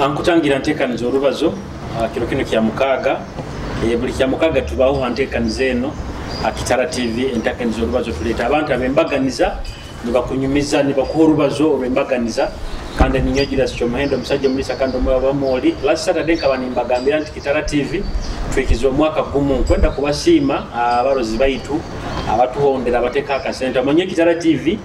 Nkutangira nteekaniza orubazo kiro kino kya mukaaga. Buli kya mukaaga tubaho ha nteekaniza eno Kitara TV. Enteekaniza orubazo tuleeta abantu ab'embaganiza, nibakunyumiza, nibakuha orubazo orw'embaganiza. Kandi ninyogira kyomuhendo omusajja omulisa kandi omwabamoli. Last Saturday nkaba nimbagambira nti Kitara TV twikiza omwaka gumu. Nkwenda kubasiima abarozi baitu abatuhondera, abateeka akasente. Omanye Kitara TV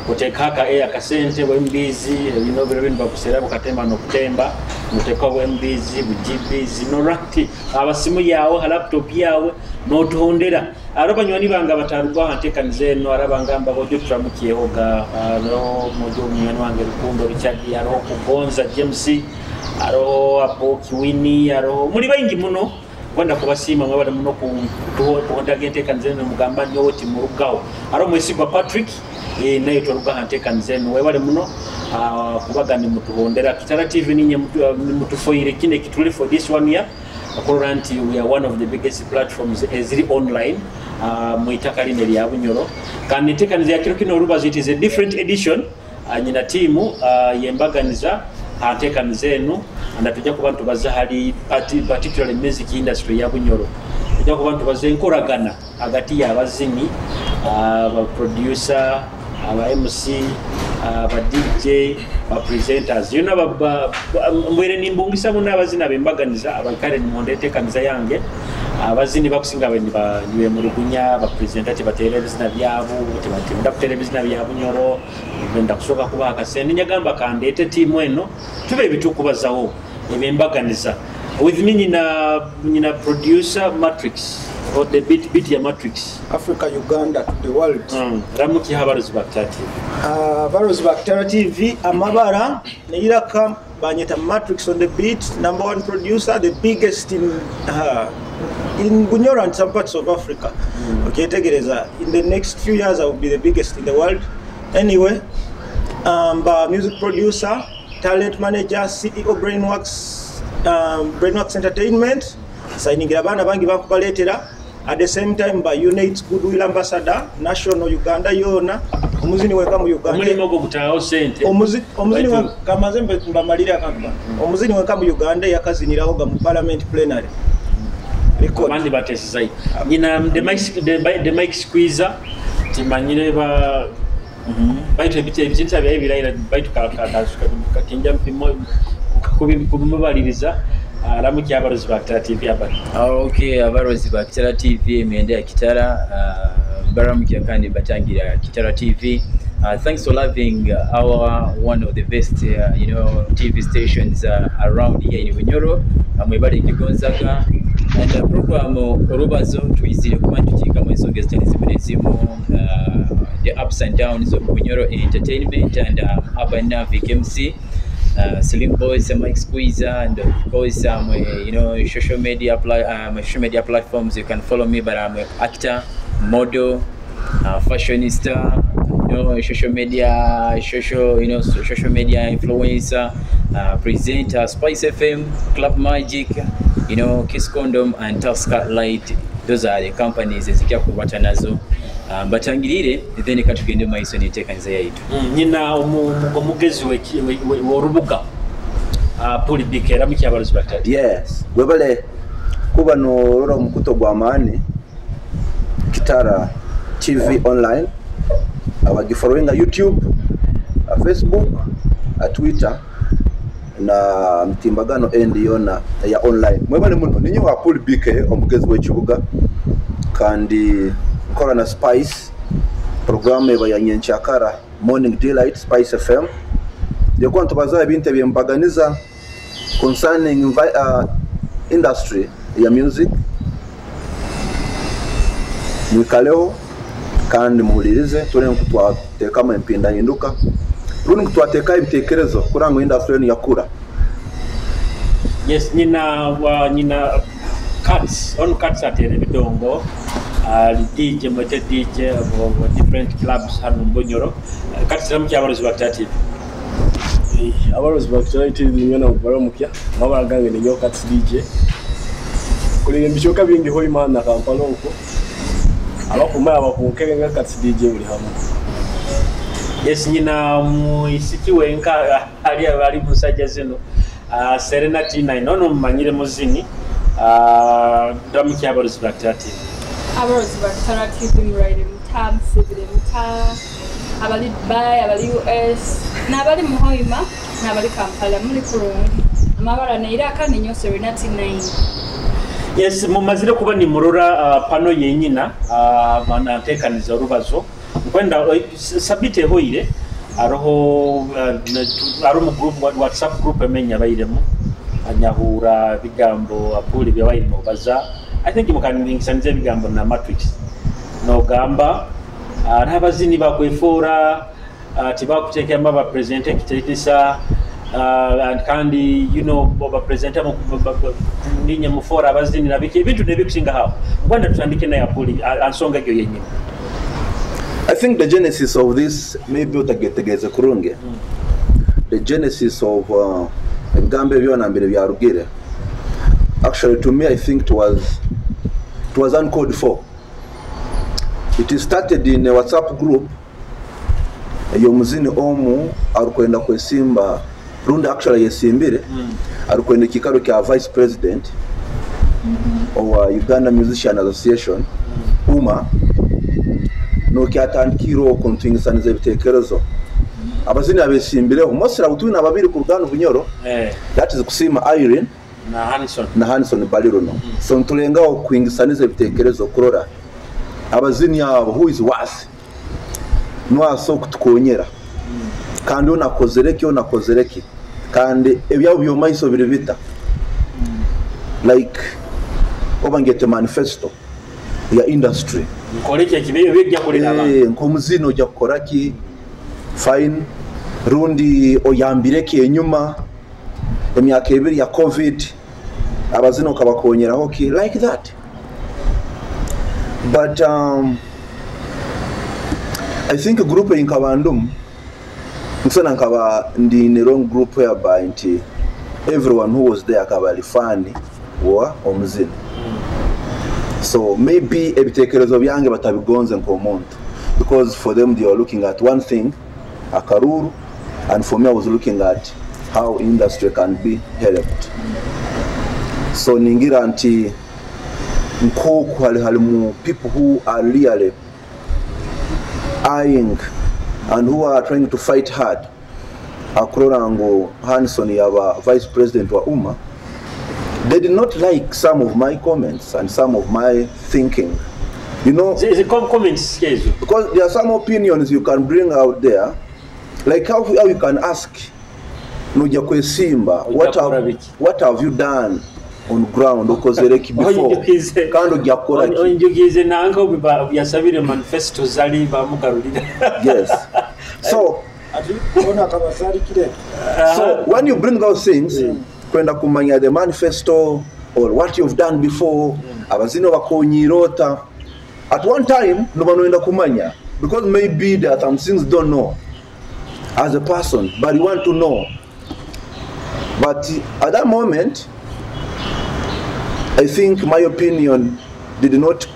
oteeka aka akasente bwa MBs bino biro bino bakusera bukatemba n'okutemba, noteeka bwa MBs bu GBs norati abasimu yawe ha laptop yawe notuhondera. Aro banywani bange abatarugwa ha nteekaniza eno, arabangamba bojo turamukyehoga, hariho mojo munywani wange Rukundo Richard, hariho Kugonza James, hariho Aboki Winnie, hariho muri baingi muno. Kwenda kubasiima mwebale muno kuhondaga enteekaniza eno. Mugamba nyowe timurugaho. Hariho Mwesigwa Patrick, naye toruga ha nteekaniza eno. Webale muno kubaga nimutuhondera Kitara TV. Ninye mutufoire kino ekituli for this one year okurora nti we are one of the biggest platforms eziri online mu itaka lino erya Bunyoro. Kandi enteekaniza ya kiro kino orubazo, it is a different edition. Nyina tiimu yembaganiza ha nteekaniza eno na tujja kuba ntubaza hali particularly music industry ya Bunyoro. Tujja kuba ntubaza enkoragana hagati y'abazini, aba producer, aba MC, aba DJ, ba presenters yona. Mbwire nimbungisa muno abazini abembaganiza abaikare nimuhonda enteekaniza yange. Abazini bakusinga nibemurugunya ba presenter, tibateera ebizina byabo, tibenda kuteera ebizina bya Bunyoro, benda kusooka kubaha akasente. Nyagamba kandeete tiimu eno tube ebitukubazaho ebembaganiza. With me nyina producer Matrix or the beat ya Matrix. Africa, Uganda to the world. Ramuki abarozi ba Kitara TV. Abarozi ba Kitara TV, amabara neiraka banyeta Matrix on the beat, number one producer, the biggest in Bunyoro and some parts of Africa. Okyetegereza, in the next few years I will be the biggest in the world. Anyway, music producer, talent manager, CEO Brainworks, Brainworks Entertainment, signingira abaana bangi bakubaleetera. At the same time ba UNAIDS Goodwill Ambassador, National Uganda yona, omuzini wenka mu Uganda. Omulimu ogwo gutaawo sente. Omuzini kamaze mbamalire akantu kano. Omuzini wenka mu Uganda yakaziniraho ga mu parliament plenary. Record. Abandi bateesizayo. Nyina the mic squeezer timanyire ba baitu ebitinta byaye birayira baitu kakinja mpimo kubimubaliriza. Aramuki abarozi ba Kitara TV abari. Okay, abarozi ba Kitara TV, emyenda ya Kitara, baramukia kandi batangira Kitara TV. Thanks for loving our one of the best TV stations around here in Bunyoro. Mwebale kigonzaga and program orubazo tuyizire kuba tukiikamu ensonga ezitali zimu nezimu, the ups and downs of Bunyoro entertainment, and Urban Navic MC, Slim Boys, Mike Squeezer, and of course, social media platforms. You can follow me, but I'm an actor, model, fashionista, social media, social, you know, social media influencer, presenter, Spice FM, Club Magic, Kiss Condom, and Tusker Light. Those are the companies ezijja kukwata nazo. Batangirire then katugende mu maiso n'enteekaniza yaitu. Nyina omugezi w'orubuga Puli BK. Ramuki abarozi ba Kitara. Yes, webale kuba norora omukuto gwa maani Kitara TV online, abagifollowinga YouTube, Facebook, Twitter na mitimbagano endi yona ya online. Mwebale muno. Ninye wa Puli BK, omugezi w'ekibuga, kandi nkora na Spice programu eba ya nyenkyakara, Morning Delight, Spice FM. Yokuwa ntubaza ebintu ebyembaganiza concerning industry ya music. Mwikaleho kandi muhulirize tule nkutwateekamu empindahinduka rundi nkutwateekaho ebiteekerezo kuranga ngu industry enu yakura. Yes, nyina wa nyina Cats on Cats atera ebidongo, ali DJ, mwete DJ of different clubs hano mu Bunyoro. Cats, ramuki abarozi ba Kitara TV. Abarozi ba Kitara TV, nyona mubaramukya amabara gange ni Cats DJ kulira ebicweka bingi Hoima na Kampala, okwo abakumaya abakunkere nga Cats DJ buli hamu. Yes, nyina muisiki wenka ali ali musajja zino. Serena T9 ono mumanyire muzini. Ndamukya abarozi ba Kitara TV. Abarozi ba Kitara TV, muraire muta, musibire muta, abali Dubai, abali US n'abali mu Hoima n'abali Kampala, muli kurungi. Amabara neiraka ninyo Serena T9. Yes, mumazire kuba nimurora pano yenyina natekaniza orubazo nkwenda sabite ehoire aroho aro mu group WhatsApp group emenya bairemu anyahura bigambo apuli byabairimo baza. I think mukaningisaniza ebigambo na Matrix nogamba n'abazini bakwefora tibakuteekemu abapresidente ekitiinisa and kandi bapresidente ninye mufora abazini nabiki ebintu nebikusinga hawo. Ngwanda tutandike naye Apuli ansonga egyo yenyini. I think the genesis of this, maybe utagetegeeze kurungi. The genesis of ebigambo ebyo nambere byarugire, actually to me I think it was uncalled for. It started in a WhatsApp group ey'omuzini omu arukwenda kwesimba, rundi actually yesimbire, arukwenda ekikaro kya vice president owa Uganda Musician Association, UMA. Nokyatandikire okwo ntuingisaniza ebitekerezo abazini abesimbireho mosira butwina babiri ku ruganda Bunyoro. That is Kusima Irene na Hanson. Na Hanson Baliruno. So ntulengaho kuingisaniza ebitekerezo kurora abazini abo who is worth nwaso kutukonyera kandi onakozereki onakozereki kandi ebyabo byomaiso biri bita like oba ngete manifesto ya industry. Nkole ki ekibeyo bijja kulira abantu. Nk'omuzini ojja kukora ki, fine, rundi oyambireki enyuma emyaka 2 ya COVID abazini okabakonyeraho ki, like that. But I think group nkaba ndumu nsona nkaba ndi in a wrong group whereby nti everyone who was there akaba ali fan wa omuzini. So maybe ebitekerezo byange batabigonze nk'omuntu, because for them they were looking at one thing, akaruru, and for me I was looking at how industry can be helped. So ningira nti nkoku hali halimu people who are really eyeing and who are trying to fight hard akurora ngu Hanson yaba vice president wa UMA. They did not like some of my comments and some of my thinking. Comments ezo? Because there are some opinions you can bring out there, like how you can ask nuja kwesimba, biki? What have you done on ground, okozereki before kandi ojja kukola ki? Onjugize nanka yasabire manifesto zali bamugarulira. Yes, so Ati ona akabasalikire. So when you bring those things, kwenda kumanya the manifesto or what you've done before, abazino bakonyirota at one time noba noenda kumanya, because maybe there are some things you don't know as a person, but you want to know. But at that moment I think my opinion did not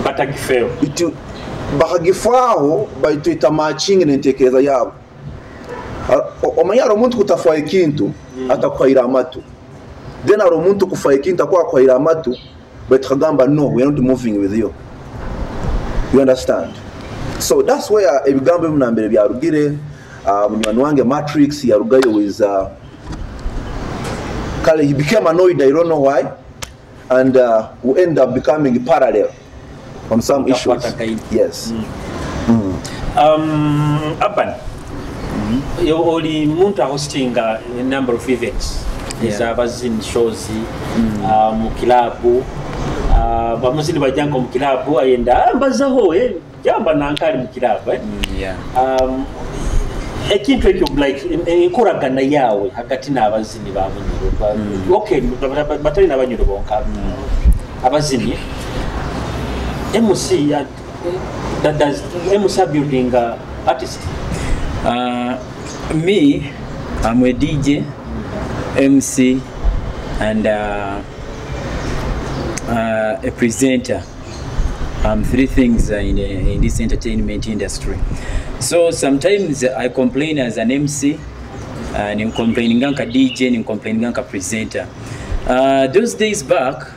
batagifeewo. It bakagifaaho baitu itamatchinge nentekereza yabo. Omanyi hari omuntu kutafa ekintu atakuhaira amatu, then hari omuntu kufa ekintu akwakuhaira amatu baitu kagamba, "No, we are not moving with you." You understand? So that's where ebigambo ebinambere byarugire. Munywani wange Matrix yarugayo with kale he became annoyed, I don't know why, and we end up becoming parallel on some issues. Mutakwatagaine. Yes. Urban, oli muntu ahostinga a number of events ez'abazini shows mu kilabu. Bamuzini bajjanka mu kilabu ayenda, "Ah, mbazaho jamba nankali mu kilabu." Yeah. Ekintu ekyo like enkoragana yaawe hagati n'abazini ba Bunyoro, okay, batali n'Abanyoro bonka, abazini, MC that does MC building artist? Me, I'm a DJ, MC, and a presenter. I'm three things in this entertainment industry. So sometimes I complain as an MC. Nincomplaininga nka DJ, nincomplaininga nka presenter. Those days back,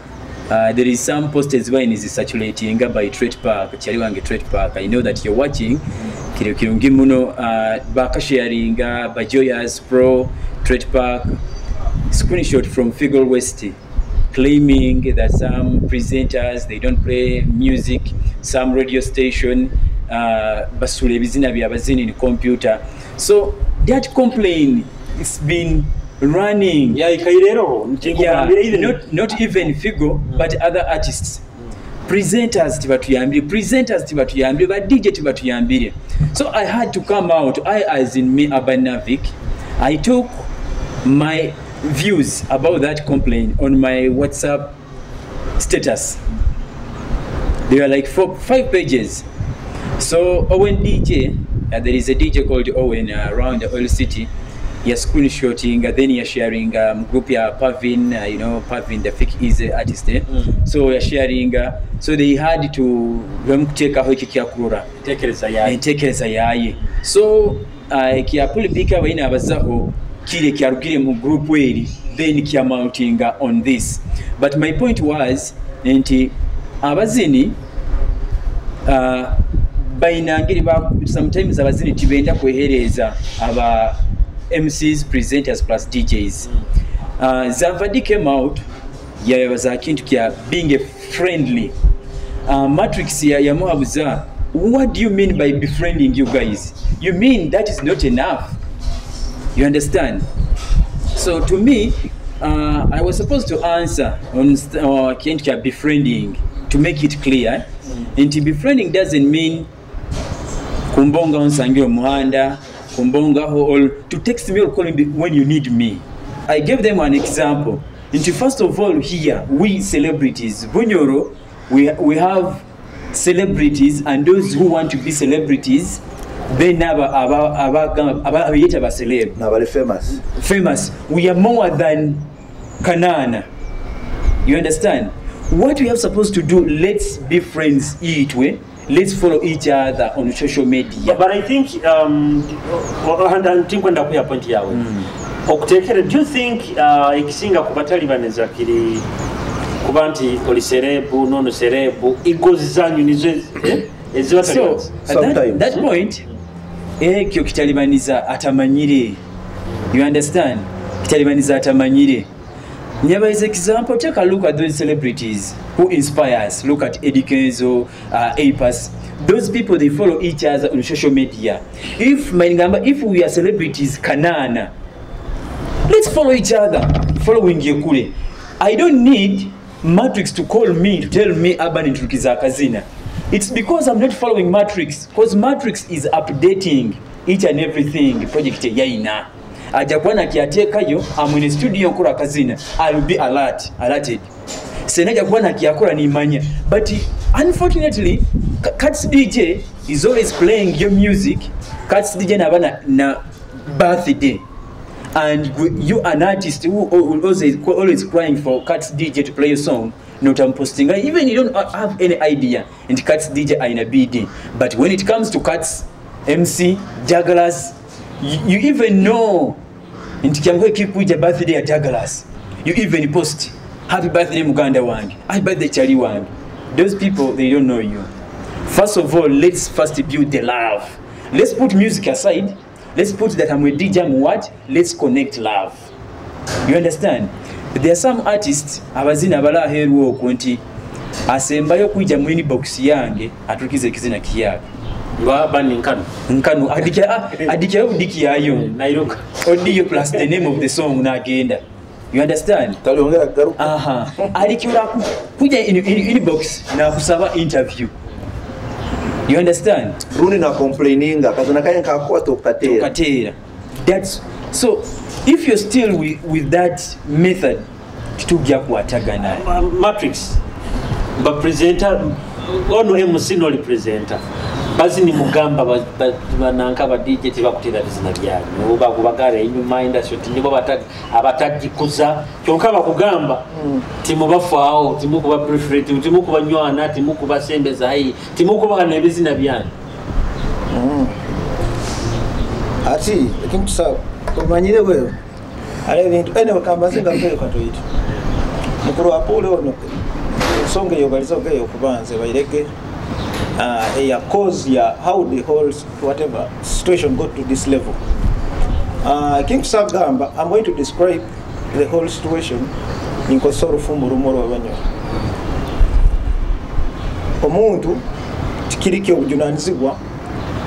there is some posters wine is circulating by Trade Park, Chali wange Trade Park. I know that you're watching. Kiro kirungi muno bakasharinga Bajoyas Pro Trade Park screenshot from Figure West claiming that some presenters, they don't play music, some radio station basula ebizina byabazini in computer. So that complaint it's been running. Yaikaireroho. Yeah, not even Figo, but other artists. Presenters tibatuyambire, presenters tibatuyambire, ba DJ tibatuyambire. So I had to come out. I, as in me, Urban Navik, I took my views about that complaint on my WhatsApp status. There were like 4, 5 pages. So Owen DJ, there is a DJ called Owen around the oil city. You're screenshotting, then you're sharing group ya Pavin, you know, Pavin, the fake is artist. Eh? So you're sharing, so they had to bamkuteekaho ekikyakurora Entekereza yaye. Entekereza yaye. So kyapulipika baina abazaho kile kyarugire mu group eri, then kyamountinga on this. But my point was nti abazini baina ngeri ba sometimes abazini tibenda kwehereza aba MCs, presenters plus DJs. Zavadi came out yabaza kintu kya being a friendly. Matrix ya yamuhabuza, what do you mean by befriending you guys? You mean that is not enough? You understand? So to me, I was supposed to answer on kintu kya befriending to make it clear. Nti befriending doesn't mean kumbonga onsangire omuhanda, kumbonga or to text me or call me when you need me. I gave them an example. Nti first of all, here we celebrities, Bunyoro, we have celebrities and those who want to be celebrities, then aba celeb. Nabali famous. Famous. We are more than Kanana. You understand? What we are supposed to do, let's be friends each way. Let's follow each other on social media. But I think tinkwenda kuya point yawe. Okutekere, do you think ekisinga kubatalibaniza kiri kuba nti oli serebu nono serebu igozi zanyu nizo ezibatalibaniza? So at that point ekyo kitalibaniza atamanyire. You understand? Kitalibaniza atamanyire. Nyaba is example, take a look at those celebrities who inspire us. Look at Eddie Kenzo, Apas. Those people, they follow each other on social media. If if we are celebrities, Kanana, let's follow each other. Following Yekule. I don't need Matrix to call me to tell me Urban Nturukiza Kazina. It's because I'm not following Matrix. Because Matrix is updating each and everything. Project yaina. Aja kuwa nakiatekayo, I'm in a studio nkora kazina, I will be alerted. Senaja kuwa nakiakora nimanya. But unfortunately, Kats DJ is always playing your music. Kats DJ naba na birthday. And you an artist who always crying for Kats DJ to play your song, not I'm posting. Even you don't have any idea. And Kats DJ are in a BD. But when it comes to Kats, MC, Jugglers, you even know nti kyangu kikuja birthday ya Douglas, you even post happy birthday muganda wange, happy birthday chali wange. Those people, they don't know you. First of all, let's first build the love. Let's put music aside. Let's put that I'm a DJ, I'm what? Let's connect love. You understand? But there are some artists abazina abala aheeru okwo nti asembayo kwijja mu inbox yange atukize ekizina kiyaka. Bani nkano. Nkano adikya udikiyayo. Nairoka. Audio plus the name of the song nagenda. You understand? Taliongera garuka. Aha. Alikira kuja in inbox na kusaba interview. You understand? Runi na complaininga kazana kanye kakuwa tokatera. Tokatera. That's so if you're still with that method kitujja kuwatagana. Matrix. Ba presenter ono MC no presenter. Bazi ni mugamba bananka ba DJ tibakutera bizina byanyu oba kubagara enyuma industry nibo abatagikuza kyonka bakugamba timubafaawo timukuba preferred timukuba nywana timukuba sembeza hayi timukuba nebizina byanyu. Ati ekintu sawa omanyire wewe hariho ebintu, anyway, kambaze ngarukeyo katoito. Mukuru wa Apuuli ono, ensonga eyo baliza ogeyo okubanza bairege eya cause ya how the whole whatever situation got to this level. Ekintu sagamba, I'm going to describe the whole situation ninkozesa orufumbo rumwe orw'Abanyoro. Omuntu tikiri obujunanizibwa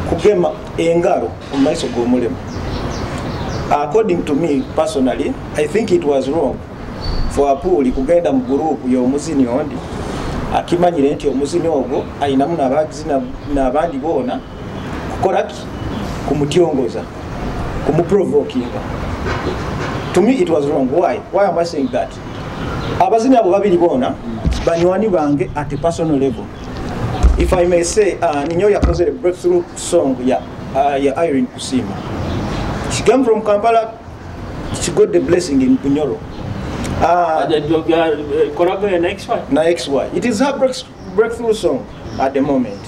kugema engaro omu maiso g'omulema. According to me personally, I think it was wrong for Apuuli kugenda mu gurupu y'omuzini ondi akimanyire nti omuzini ogwo ayinamu n'abagizi n'abandi boona, kukoraki? Kumutyongoza, kumuprovokinga. To me it was wrong. Why am I saying that? Abazini abo babiri boona banywani bange at a personal level. If I may say, ninyo yakozere breakthrough song ya Irene Kusima. She came from Kampala, she got the blessing in Bunyoro. Collabo na XY. Na XY. It is her breakthrough song at the moment.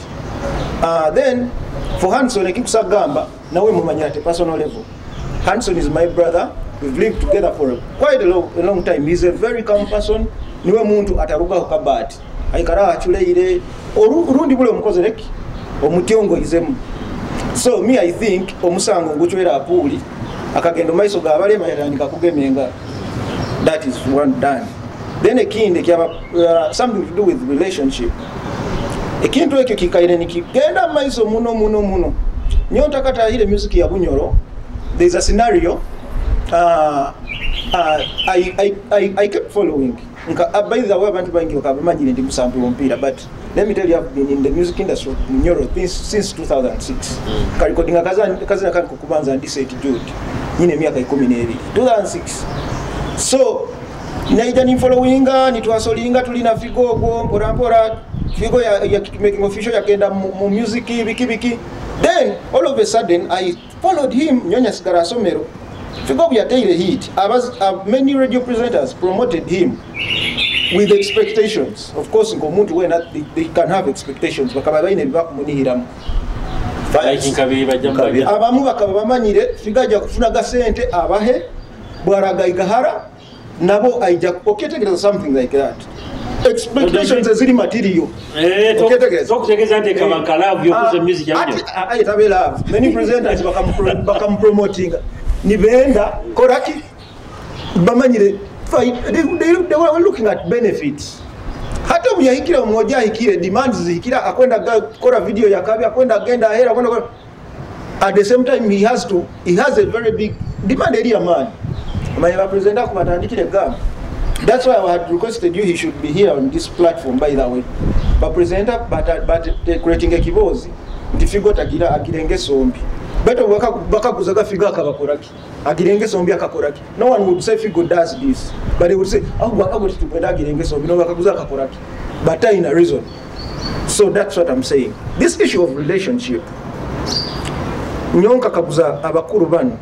Then, for Hanson, ekikusagamba, nawe mumanya at a personal level. Hanson is my brother. We've lived together for quite a long time. He's a very calm person. Niwe muntu atarugaho kabati. Aikara achuleire. Orundi bule omukozereki. Omutiongo izemu. So me, I think omusango nguchwera Apuuli akagenda maiso ga balema yatandika kugema engalo. That is one done. Then ekindi kyaba something to do with relationship. Ekintu ekyo kikaire nikigenda maiso muno muno muno. Nyo ntakatahire music ya Bunyoro. There is a scenario I kept following. Nka, by the way, abantu bangi bakabamanyire ndi musambi w'omupiira, but let me tell you, I've been in the music industry Bunyoro since 2006. Karecordinga kazina kange kubanza ndi St Jude. Nyine emyaka 12. 2006. So naija ninfollowinga, nitwasolinga, tulina Figo ogwo mpora mpora. Figo ya making official yakenda mu music biki biki. Then all of a sudden I followed him nyonya sigara somero. Figo bwe yateire hit, many radio presenters promoted him with expectations. Of course, ng'omuntu wena they can have expectations, bakaba balina ebibakumunihiramu. Like nkabiri bajja Nkabiri. mubajja. Abamu bakaba bamanyire Figo ajja kufuna gasente abahe bwaragaigahara nabo aija okyetegereza something like that. Expectations eziri material. Okyetegereza. Tokutegeeza nti ekaba nka love yokuza music ya Bunyoro. Ati tabe love. Many presenters bakamupromotinga nibenda koraki bamanyire they were looking at benefits. Hata muyahikira mmoja ahikire demands zihikira akwenda kora video yakabi akwenda agenda ahera akwenda at the same time he has a very big demand area man. Manye ba presenter kubatandikire gamba. That's why I had requested you he should be here on this platform, by the way. Ba presenter but creating a kibozi nti Figo tagira agirenge sombi. Beto bakaguzaga Figo akabakoraki. Agirenge sombi akakoraki. No one would say Figo does this. But they would say, oh, bakaguza tupenda agirenge sombi. No, bakaguza akakoraki. But in a reason. So that's what I'm saying. This issue of relationship, nyonka kaguza abakuru bano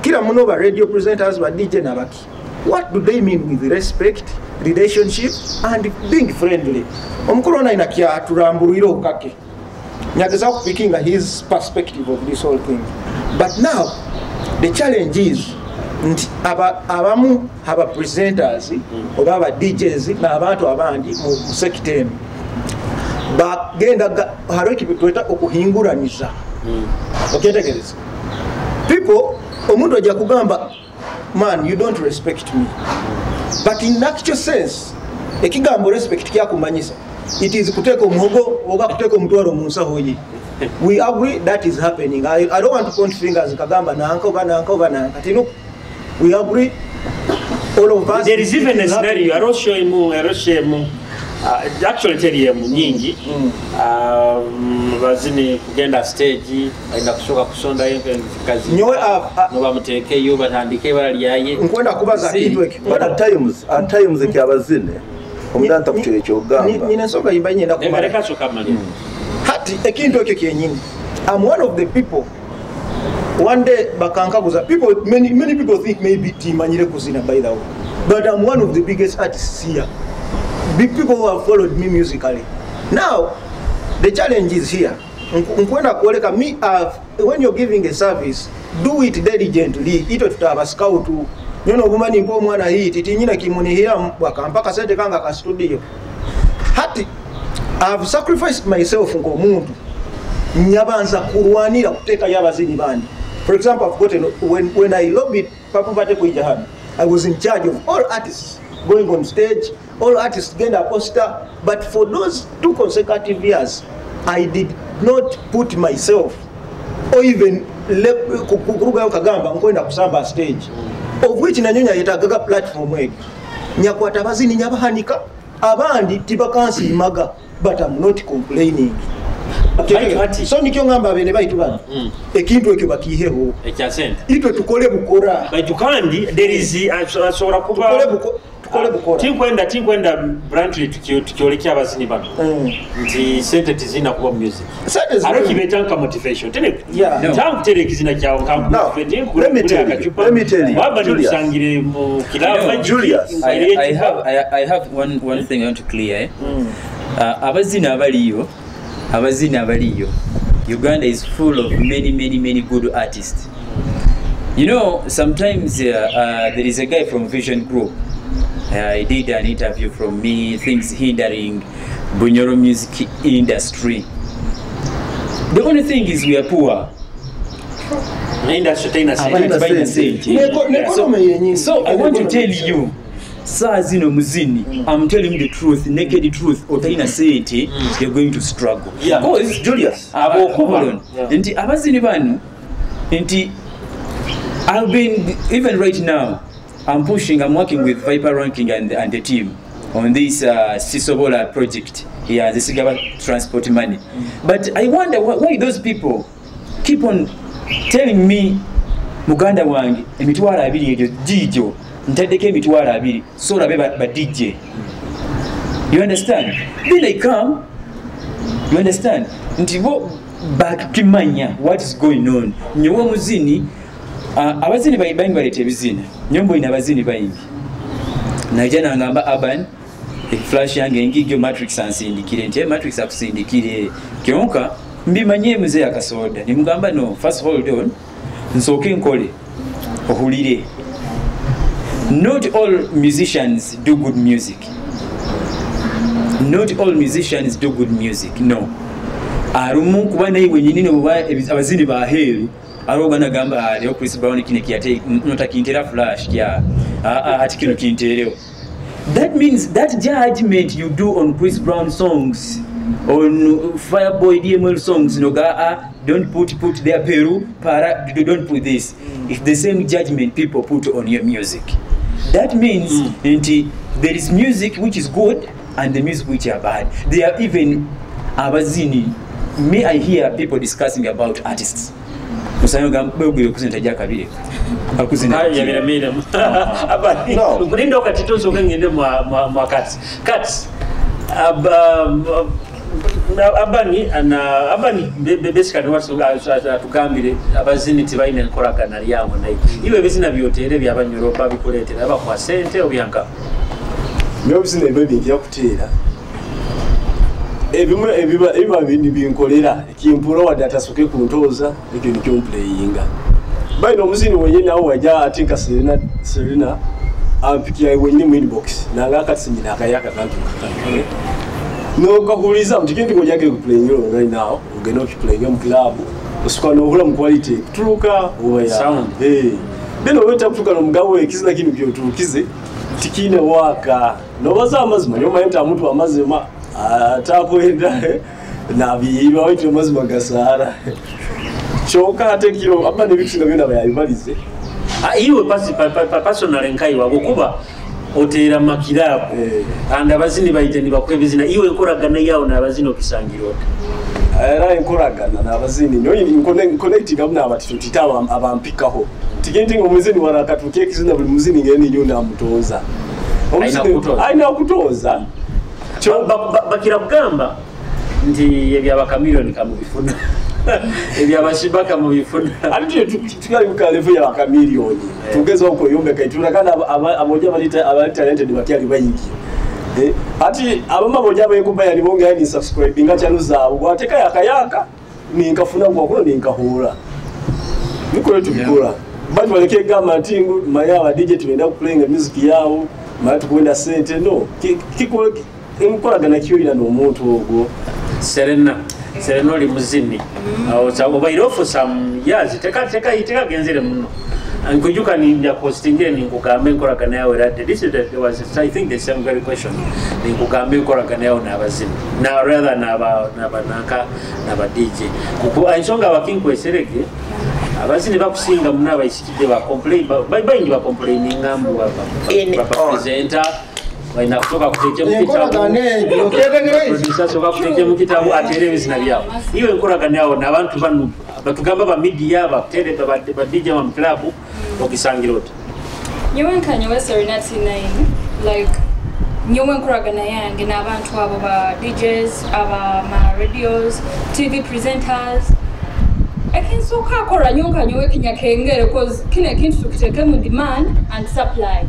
kila muno ba radio presenters, ba DJ nabaki, what do they mean with respect, relationship and being friendly? Omukuru ono ayina kyaturamburuire okukake nyageza kupickinga his perspective of this whole thing. But now the challenge is nti abamu aba presenters oba aba DJs n'abantu abandi mu sector eno bagenda hariho ekintu tweta okuhinguraniza. Okyetegereza, people, omuntu ajja kugamba, "Man, you don't respect me," but in actual sense ekigambo respect kyakumanyisa it is kuteeka omuhogo oba kuteeka omutwalo mu nsaho ye. We agree that is happening. I don't want to point fingers kagamba nanka oba nanka oba nanka tino. We agree, all of us. There is even It a is scenario happening. Arosho emu, actually teri emu nyingi. Bazini kugenda stage alina kusooka kusondayo kazi Nyowe nobamuteekeyo batandike ibara lyaye. Nkwenda kubaza kintu ekyo. But at times ekyabazine omudanta kukyero ekyogamba. Nyina ensonga yimba nyenda kumala. Leka soka malira. Hati ekintu ekyo kyenyini, I'm one of the people. One day bakankaguza, people, many, many people think maybe timanyire kuzina, by the way, but I'm one of the biggest artists here. Big people who have followed me musically. Now the challenge is here. Nkwenda kwoleka me, When you're giving a service, do it diligently. Itwe tutaba scout nyono obumani mpa omwana hit tinyina kimunihira bwakampa kasente kanga ka studio. Hati I've sacrificed myself ng'omuntu, nyabanza kurwanira kuteeka y'abazini bandi. For example, I've gotten, when I lobbied Purple Party kuija hano, I was in charge of all artists going on stage, all artists genda poster, but for those 2 consecutive years I did not put myself or even kurugayo kagamba nkwenda kusamba stage, of which nanyonya yetagaga platform egyo. Nyakwata abazini, nyabahanika, abandi tibakansiimaga, but I'm not complaining. Baitu hati- So nikyo ngamba abene baitu bano, ekintu ekyo bakiiheho. Ekya sente. Itwe tukole bukora. Baitu kandi there is asobola kuba Tukole bukora. Tinkwenda bluntly tukyoleke abazini bano nti sente tizina kuba music. Sente zirimu. Aro kibeeta nka motivation. Yeah. No. Tankuteera ekizina kyawe. Now, let me tell you, let me tell you, Waba Julius. nikusangire mu kilaba. No, Julius. I have one thing I want to clear. Eh? Abazini abaliyo, abazini abaliyo. Uganda is full of many, many, many good artists. Sometimes there is a guy from Vision Group. He did an interview from me, things hindering Bunyoro music industry. The only thing is we are poor. Industry terina sente. Abantu balina sente. N'economy yennyini. So I want to tell you, saa zino muzini, I'm telling you the truth, naked truth, otalina sente, you're going to struggle. Because Julius. Hold on. Yeah. Nti abazini bano, nti I've been, even right now, I'm pushing, I'm working with Viper Ranking and the team on this Sisobola project here, the Sigaba transport money. But I wonder why those people keep on telling me, muganda wange, 20,000 egyo giigyo ntaddeko 20,000 so olabe ba DJ. You understand? Then I come, you understand, nti bo bakimanya what is going on. Nyowe omuzini, abazini bayingi baleeta ebizina. Nyo mboina abazini bayingi naija nangamba, "Urban, flash yange engigyo, Matrix ansindikire." Nti, "Matrix akusindikire kyonka mbimanye muzeeyi akasoda." Nimugamba, "No, first hold on, nsooke nkole ohulire." Not all musicians do good music. Not all musicians do good music, no. Arumu kuba naye wenyini noba abazini baheeru aliwo gwanagamba, "Ah, leo Chris Brown kino kiyate notakintera flash kya. Ah, ah, ati kino kinteerewo." That means that judgment you do on Chris Brown songs, on Fireboy DML songs, noga, "Ah, don't put their peru para, don't put this." It's the same judgment people put on your music. That means nti there is music which is good and the music which are bad. There are even abazini, me, I hear people discussing about artists. Osanga kuzina tajja kabire akuzina. Yabiramira. No. Kulinda wakati tusooke ngende mwa kati abani ana abani basically atugambire abazini tibalina enkolagana lyabwe, naye iwe ebizina byoteere byabanyoro babikuleetera, bakuwa sente obyanka? Nyowe ebizina ebiba binkira kuteera, ebimu ebiba binkolera ekimpura wadde atasoke kuntooza, ekyo nikyo mpuleyinga. Baina omuzini wenyini awo wajja ate nka Serena, Serena ampikira wenyini mu inbox nanga akati nyina akayaka kantu nokahuliza nti kintu ngojage kuplayinga right now, ogenda okiplayinga mu club, osuka nohula mu quality kuturuka oba ya Sound. Eh, then oweta kutuka nomugabo ekizina kinu kyoturukize tikine waka nobaza amazima nyomaye nti amuntu amazima atakwenda nabiyiba waitu amazima gasaara kyonka ate kiro aba nebikisinga byona bayabibalize. Ah, iwe personal nkaiwa kuba oteera makirabu and abazini baija nibakuwa ebizina, iwe enkolagana yawo n'abazini okisangira ota? Era enkolagana n'abazini nyowe nkonekitingamu n'abatito tita abampikaho tikinti nga omuzini warakatuka ekizina, buli muzini ngeni nyo namutoza. Alina kutoza. Alina kutoza. Bakira kugamba nti ebyabakamiliyoni kamubifuna, ebyabashibaka mubifuna. Ate tukali ku level ya bakamiliyoni, tugezaho okweyombeka itulakana aboja abali talented bakyali bayingi. Eh, ati abamu aboja abeekuba nibongera ni subscribinga channel zaabwe, gwateka yakayaka ninkafuna gwakuno ninkahura. Nikole tubikora. Batu baleke gamba nti ngu manya aba DJ tubenda kuplayinga music yaabo, manya tukwenda sente no. Kiko enkolagana kyoyina n'omuntu ogwo. Serena, Serena oli muzini. Obaire for some years teka genzere muno. Nkujuka ninja postingire ninkugambe enkolagana yawe radde. This is the, was I think the same very question. Ninkugambe enkolagana yawe n'abazini. Na rather n'aba n'aba nanka n'aba DJ. Kuko ensonga abakinkweserege abazini bakusinga muno abayisikidde ba complain bayingi ba complaininga mbu ba presenter balina kutoka kuteeke mu Enkolagana egyo, okyetegereza? Producer soka kuteeke mu kitabu ateere ebizina byabo. Iyo enkolagana yawo n'abantu bano batugamba ba media ba tele ba DJ ba club ogisangira oti. Nyowe nka nyowe Serena T9 like nyowe nkoragana yange n'abantu abo ba DJs, aba ma radios, TV presenters. Ekinsooka akora nyowe nka nyowe kinyakengere cause kino ekintu tukiteeke mu demand and supply.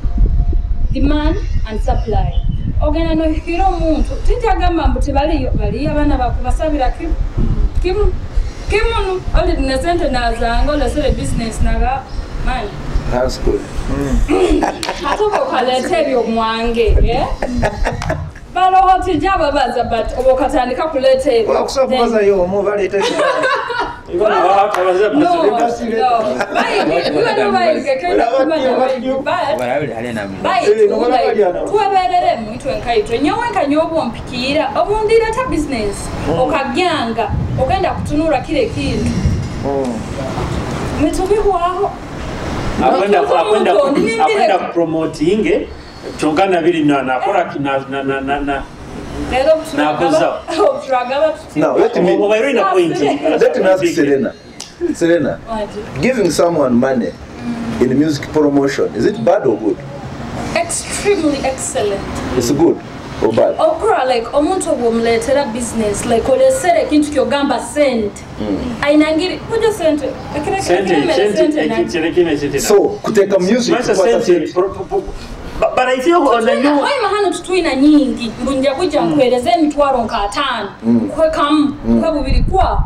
Demand and supply. Ogenda nohikira omuntu tinkyagamba mbu tebaliyo, baliyo abaana bakubasabira kimu kimu kimunu oli ne sente nazanga olesere business naga man. That's good. Ate oba okaleeta ebyo mwange, eh? Balowooza tijja babaza but oba okatandika kuleeta ebyo. Wakusobola kubazayo omu baleeta ekibala. No, no. Bayige, iwe no bayige, kenda kumanya bayige, but baitu like twebereremu itwe nkaitwe nyowe nka nyowe ompikiira obundireeta business okagyanga ogenda kutunura kile kintu nitubihwaho. Akwenda kupromotinge kyonka nabiri na nakola na na na na na Leero Nakoza. obuturagaba tuti. Now let me Obaire ina point. let me ask Serena. Serena, giving someone money in music promotion, is it bad or good? Extremely excellent. It's good or bad? Okura like omuntu obwomuleetera business like olesera ekintu kyogamba sente ainangiri kuja sente Sente ekiremere sente sente ekirekine sente. So kuteka music Masa kukwata sente sente. but I feel on the new Hoima hano tutwina nyingi mbu nja kujja nkuweereza emitwalo nka ataano kwekamu kwe bubiri kwa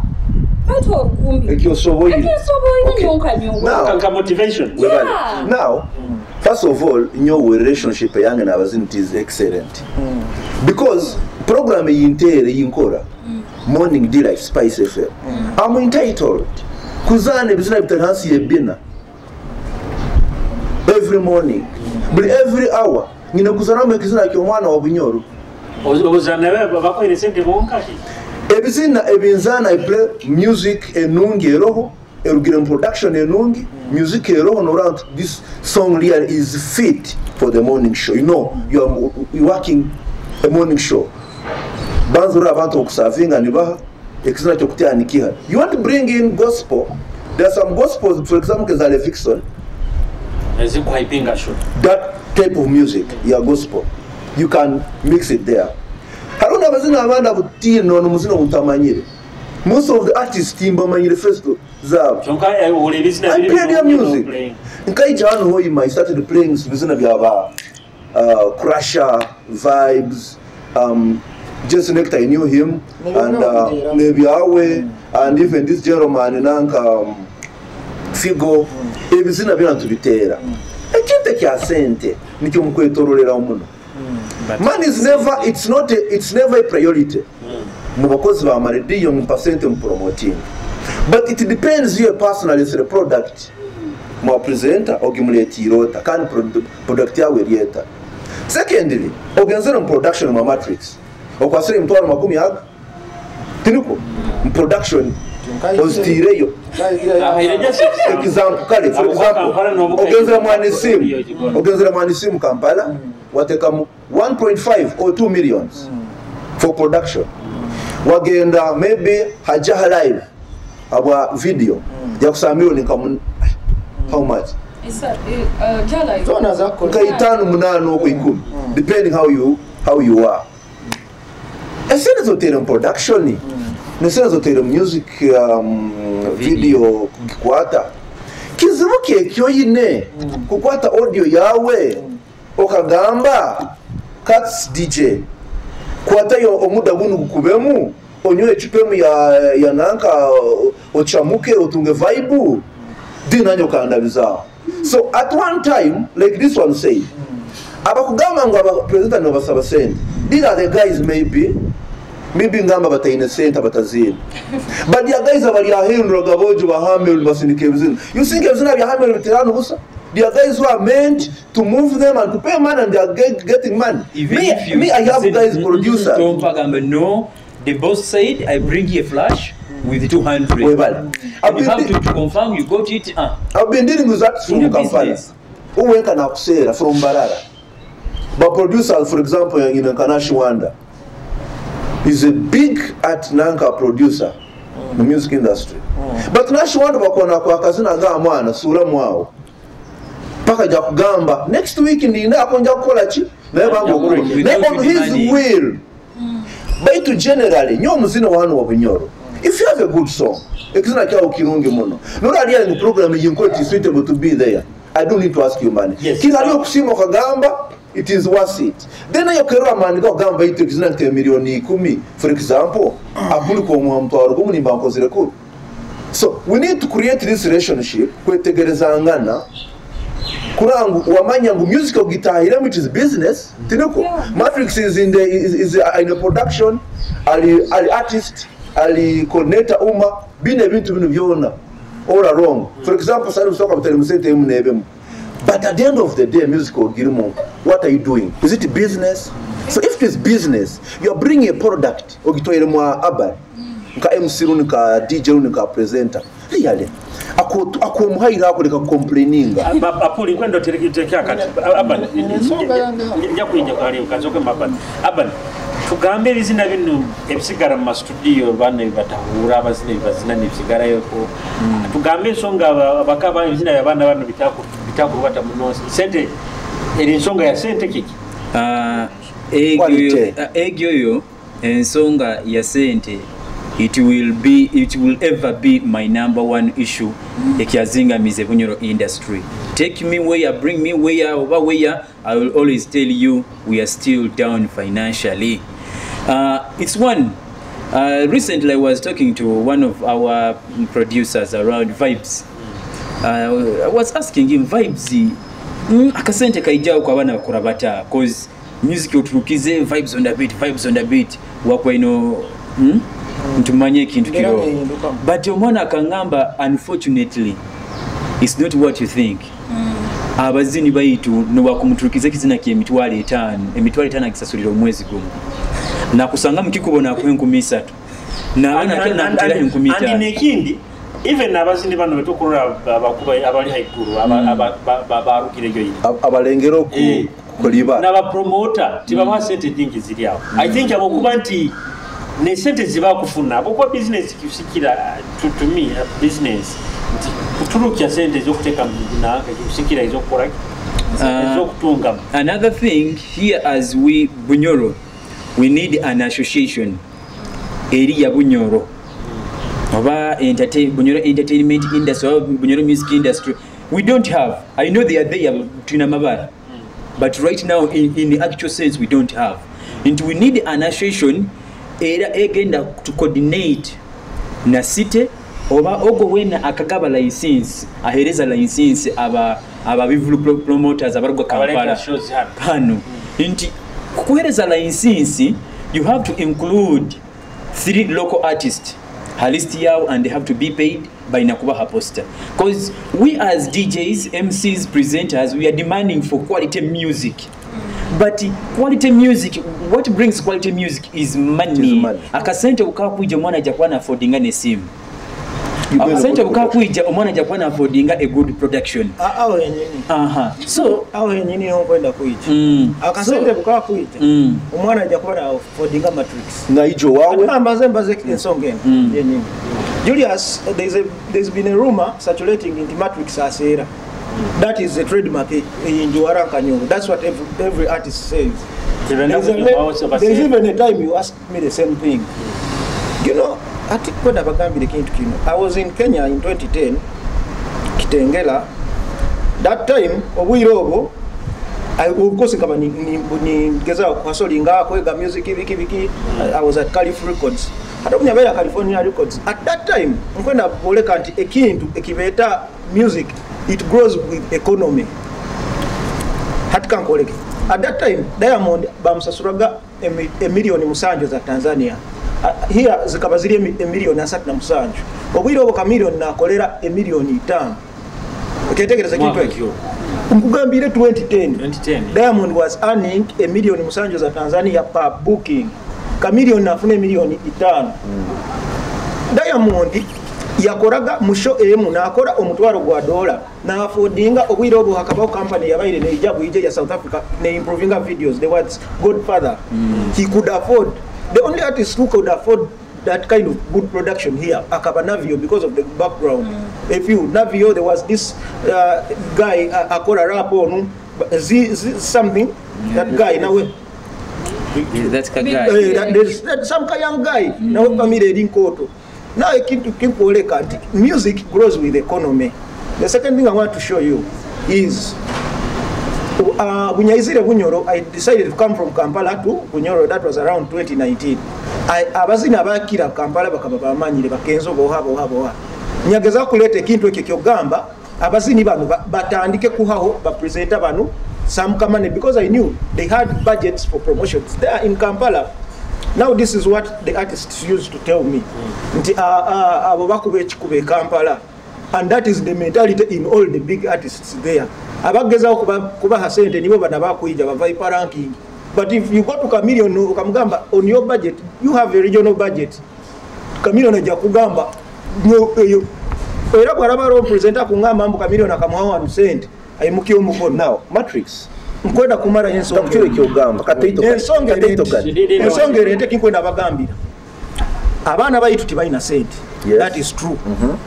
baitu olukumbi Ekyosoboire. Ekyosoboire Okay. nyonka nyowe. Now, Kanka motivation. Webale. Yeah. Now, first of all, nyowe relationship yange n'abazini is excellent. Because program yintere yinkora Morning Delight Spice FM. I'm entitled kuzana ebizina bitari hansi y'ebina every morning, but every hour nyina kuzanamu ekizina ky'omwana wa Bunyoro. Obuzana bakwire sente bonka ki. Ebizina ebinzana I play music enungi eroho erugire mu production enungi music eroho no this song really is fit for the morning show. You know you are working a morning show. Banzura abantu okusavinga nibaha ekizina kyokutanikiha. You want to bring in gospel. There are some gospels, for example Kezale Vixen, Ezikuhypinga show. that type of music, yeah, gospel, you can mix it there. Haruna abazina abana butino no muzina mutamanyire. Most of the artists timbamanyire first zabo. Kyonka ule ebizina I biri played their music. playing. Nkaija hano Hoima, I started playing bizina byaba Crusher, Vibes, Jason Nectar, I knew him, and Nebyawe, and even this gentleman nanka Figo, ebizina byona tubiteera. Ekintu ekya sente nikyo mukwetorolera muno. Money is never, it's not a, it's never a priority. Mu bakozi ba marediyo mu percent mu promoting. But it depends you personally the product. Mwa presenter ogimuleetira ota kandi product yawe eryeta. Secondly, ogenzera mu production mu matrix. Okwasira emitwaro makumi aga. Tiniko mu production ozitiireyo. Example kale, for example, ogenzera mwanisimu. Ogenzera mwanisimu Kampala watekamu 1.5 or 2 millions for production. Wagenda maybe Hajaha live abwa video yakusaba milioni kamu how much? Jala Zona zakola. Nka itano munano okwo ikumi depending how you are. Esente zotere mu production nesente zotere mu music video kugikwata kizibu kyekyo yine kukwata audio yawe okagamba Kats DJ kwatayo omuda gunu gukubemu onywe ecupa emu ya nanka ochamuke otunge vibe. Dinanyo kandabizaawo. So at one time, like this one said, abakugamba ngu abapresident nibasaba sente, these are the guys maybe ngamba bataine sente, abatazina, but the guys abali ahinduraga bojo bahamel basindika ebizina. You think ebizina bya Hamel bitirano busa? There are guys who are meant to move them and to pay money, and they are getting money. Even Me, if you me, I have said, guys producers. Don't Pagamba, no, the boss said I bring you a flash with 200. Webale. And you have to confirm you got it. I've been dealing with that from In the Kampala. business. Uwenka nakuseera from Mbarara. But producers, for example, in Kanashi Wanda, is a big art nanka producer in the music industry. But Nashi Wanda bakona kwa kazina ga mwana sura mwawo. Paka ja kugamba next week ndinda akonja kukola ki naye banga okuli. Without Naye on his money. Will. Baitu generally nyo omuzina wano wa Bunyoro. If you have a good song, ekizina kyawo kirungi muno. Nolali mu program yinko it is suitable to be there. I don't need to ask you money. Yes. Kizali okusima okagamba it is worth it. Then nayo kero amandika okugamba itu ekizina nte milioni 10, for example, akuli ko mutwaro gumunimba nkozire kuru. So we need to create this relationship kwetegerezangana kurangu wamanya ngu music ogitahira, which is business, tiniko. Matrix is in the is in a production, ali artist, ali coordinator, uma bine ebintu bino byona all along. For example, sali busoka butali musente emu nebemu, but at the end of the day, music ogirimu, what are you doing? Is it business? So if it is business, you are bringing a product ogitoire mwa abari nka MC runi, ka DJ runi, ka presenter, really akomuhaira akoleka complaininga. Apuli nkwenda oterekea kati Aban. Ensonga yange. Nja kuyinja kali kazoke mabani. Aban, tugambe ebizina bino ebisigala mu masitudiyo, bana ebibatahura abazina ebibazina nebisigalayo ko. Tugambe ensonga abakaba ebizina by'abaana bano bitakurubata muno sente, eri ensonga ya sente kiki? Quality. Egyo yo ensonga ya sente, it will ever be my number one issue ekyazingamiza Bunyoro industry. Take me where, bring me where, oba where, I will always tell you we are still down financially. It's one recently I was talking to one of our producers around Vibes. I was asking him, Vibes, akasente kaijawo kwa abaana bakora bata? 'Cause music oturukize Vibes on the Beat, Vibes on the Beat wakweno, Ntumanye ekintu Ngera kiro. neyindukamu. But omwana akangamba, unfortunately it's not what you think. Abazini baitu nobakumuturukiza ekizina kye 500,000, 500,000 agisasulira omwezi gumu, nakusanga mukikubo nakuwa 3,000 nakutera enkumi And ttaano. Nekindi, even abazini bano betukurora abakuba abali haiguru barukire eyo ine Abalengera okuliba. N'abapromota tibabaha sente nyingi ziri awo. I think abokuba nti ne sente zibakufuna abokuba business kusikira, to me business nti kuturukya sente ezokuteeka mu nanka kusikira ezokukola, ezokutungamu. Another thing here, as we Bunyoro, we need an association eri ya Bunyoro oba Bunyoro entertainment industry oba Bunyoro music industry. We don't have. I know they are there, tulina mabara, but right now in the actual sense we don't have. And we need an association era egenda to coordinate na city oba ogwo wena akagaba license, ahereza license aba bivulu promoters abarugwa Abaleta Kampala shows hano. Hano nti kukuhereza license, you have to include three local artists ha list yawo, and they have to be paid by nakubaha poster, because we as DJs, MCs, presenters, we are demanding for quality music, but quality music, what brings quality music is money. Is money. Akasente bukakwija, omwana ajja kuba naffordinga nesimu. Akasente bukakwija, omwana ajja kuba naffordinga a good production. Awo yenyini. Aha, so Awo yenyini nkwenda kuyita. Akasente bukakwija, omwana ajja kuba naffordinga Matrix. Naijo wawe. Ate mbaze ensonga eno yenyini. Julius, there's been a rumor circulating in Matrix aseera. That is a trademark in Juara Kanyoro. That's what every artist says. There's even a time you asked me the same thing. Ati kwenda bagambire kintu kino. I was in Kenya in 2010, Kitengela. That time, obwire obwo, of course nkaba nigeza kuhasolinga kwega music biki biki. I was at Calif Records. Ate okunyabeera California Records. At that time, nkwenda boleka nti ekintu ekibeeta Music, it grows with economy. Hati kankoleke, at that time Diamond bamusasuraga emiliyoni 7 za Tanzania. Here zikaba ziri emiliyoni 37. Obwire obwo Chameleone nakolera emiliyoni 5. Oketegereza kintu ekyo. Nkugambire 2010. 2010. Diamond was earning emiliyoni 7 za Tanzania per booking. Chameleone nafuna emiliyoni 5. Diamond yakoraga musho emu nakora omutwaro gwa dola na affordinga. Obwire obwo hakabaho company yabaire neija bwije ya South Africa ne improvinga videos, the words Godfather. He could afford, the only artist who could afford that kind of good production here akaba Navio, because of the background. If you Navio, there was this guy akora rap onu Z, Z, something, that guy nawe. That's ka guy. There's some young guy nawe family eri nkoto. Now ekintu kinkwoleka nti music grows with economy. The second thing I want to show you is Bunyaizire Bunyoro. I decided to come from Kampala to Bunyoro. That was around 2019. Abazina abakira Kampala bakaba bamanyire bakenzo boha boha boha. Nyageza kuleta ekintu ekyo kyogamba abazini bano batandike kuhaho bapresenter bano some money, because I knew they had budgets for promotions there in Kampala. Now this is what the artists used to tell me. Nti abo bakuba ekikuba e Kampala. And that is the mentality in all the big artists there. Abagezaho kubaha sente nibo bana bakwija bava Viper ranking. But if you go to Chameleone okamugamba on your budget, you have a regional budget. Chameleone ajja kugamba nyo eyo. Era bw'alaba ro presenter kungamba mbu Chameleone akamuha wanu sente ayimukiye omukono. Now Matrix, nkwenda kumara ensonga. Takukira ekyogamba kateito Ensonga kateito eri kati. Ensonga eri ente kinkwenda bagambira. Abaana baitu tibalina sente. Yes. That is true.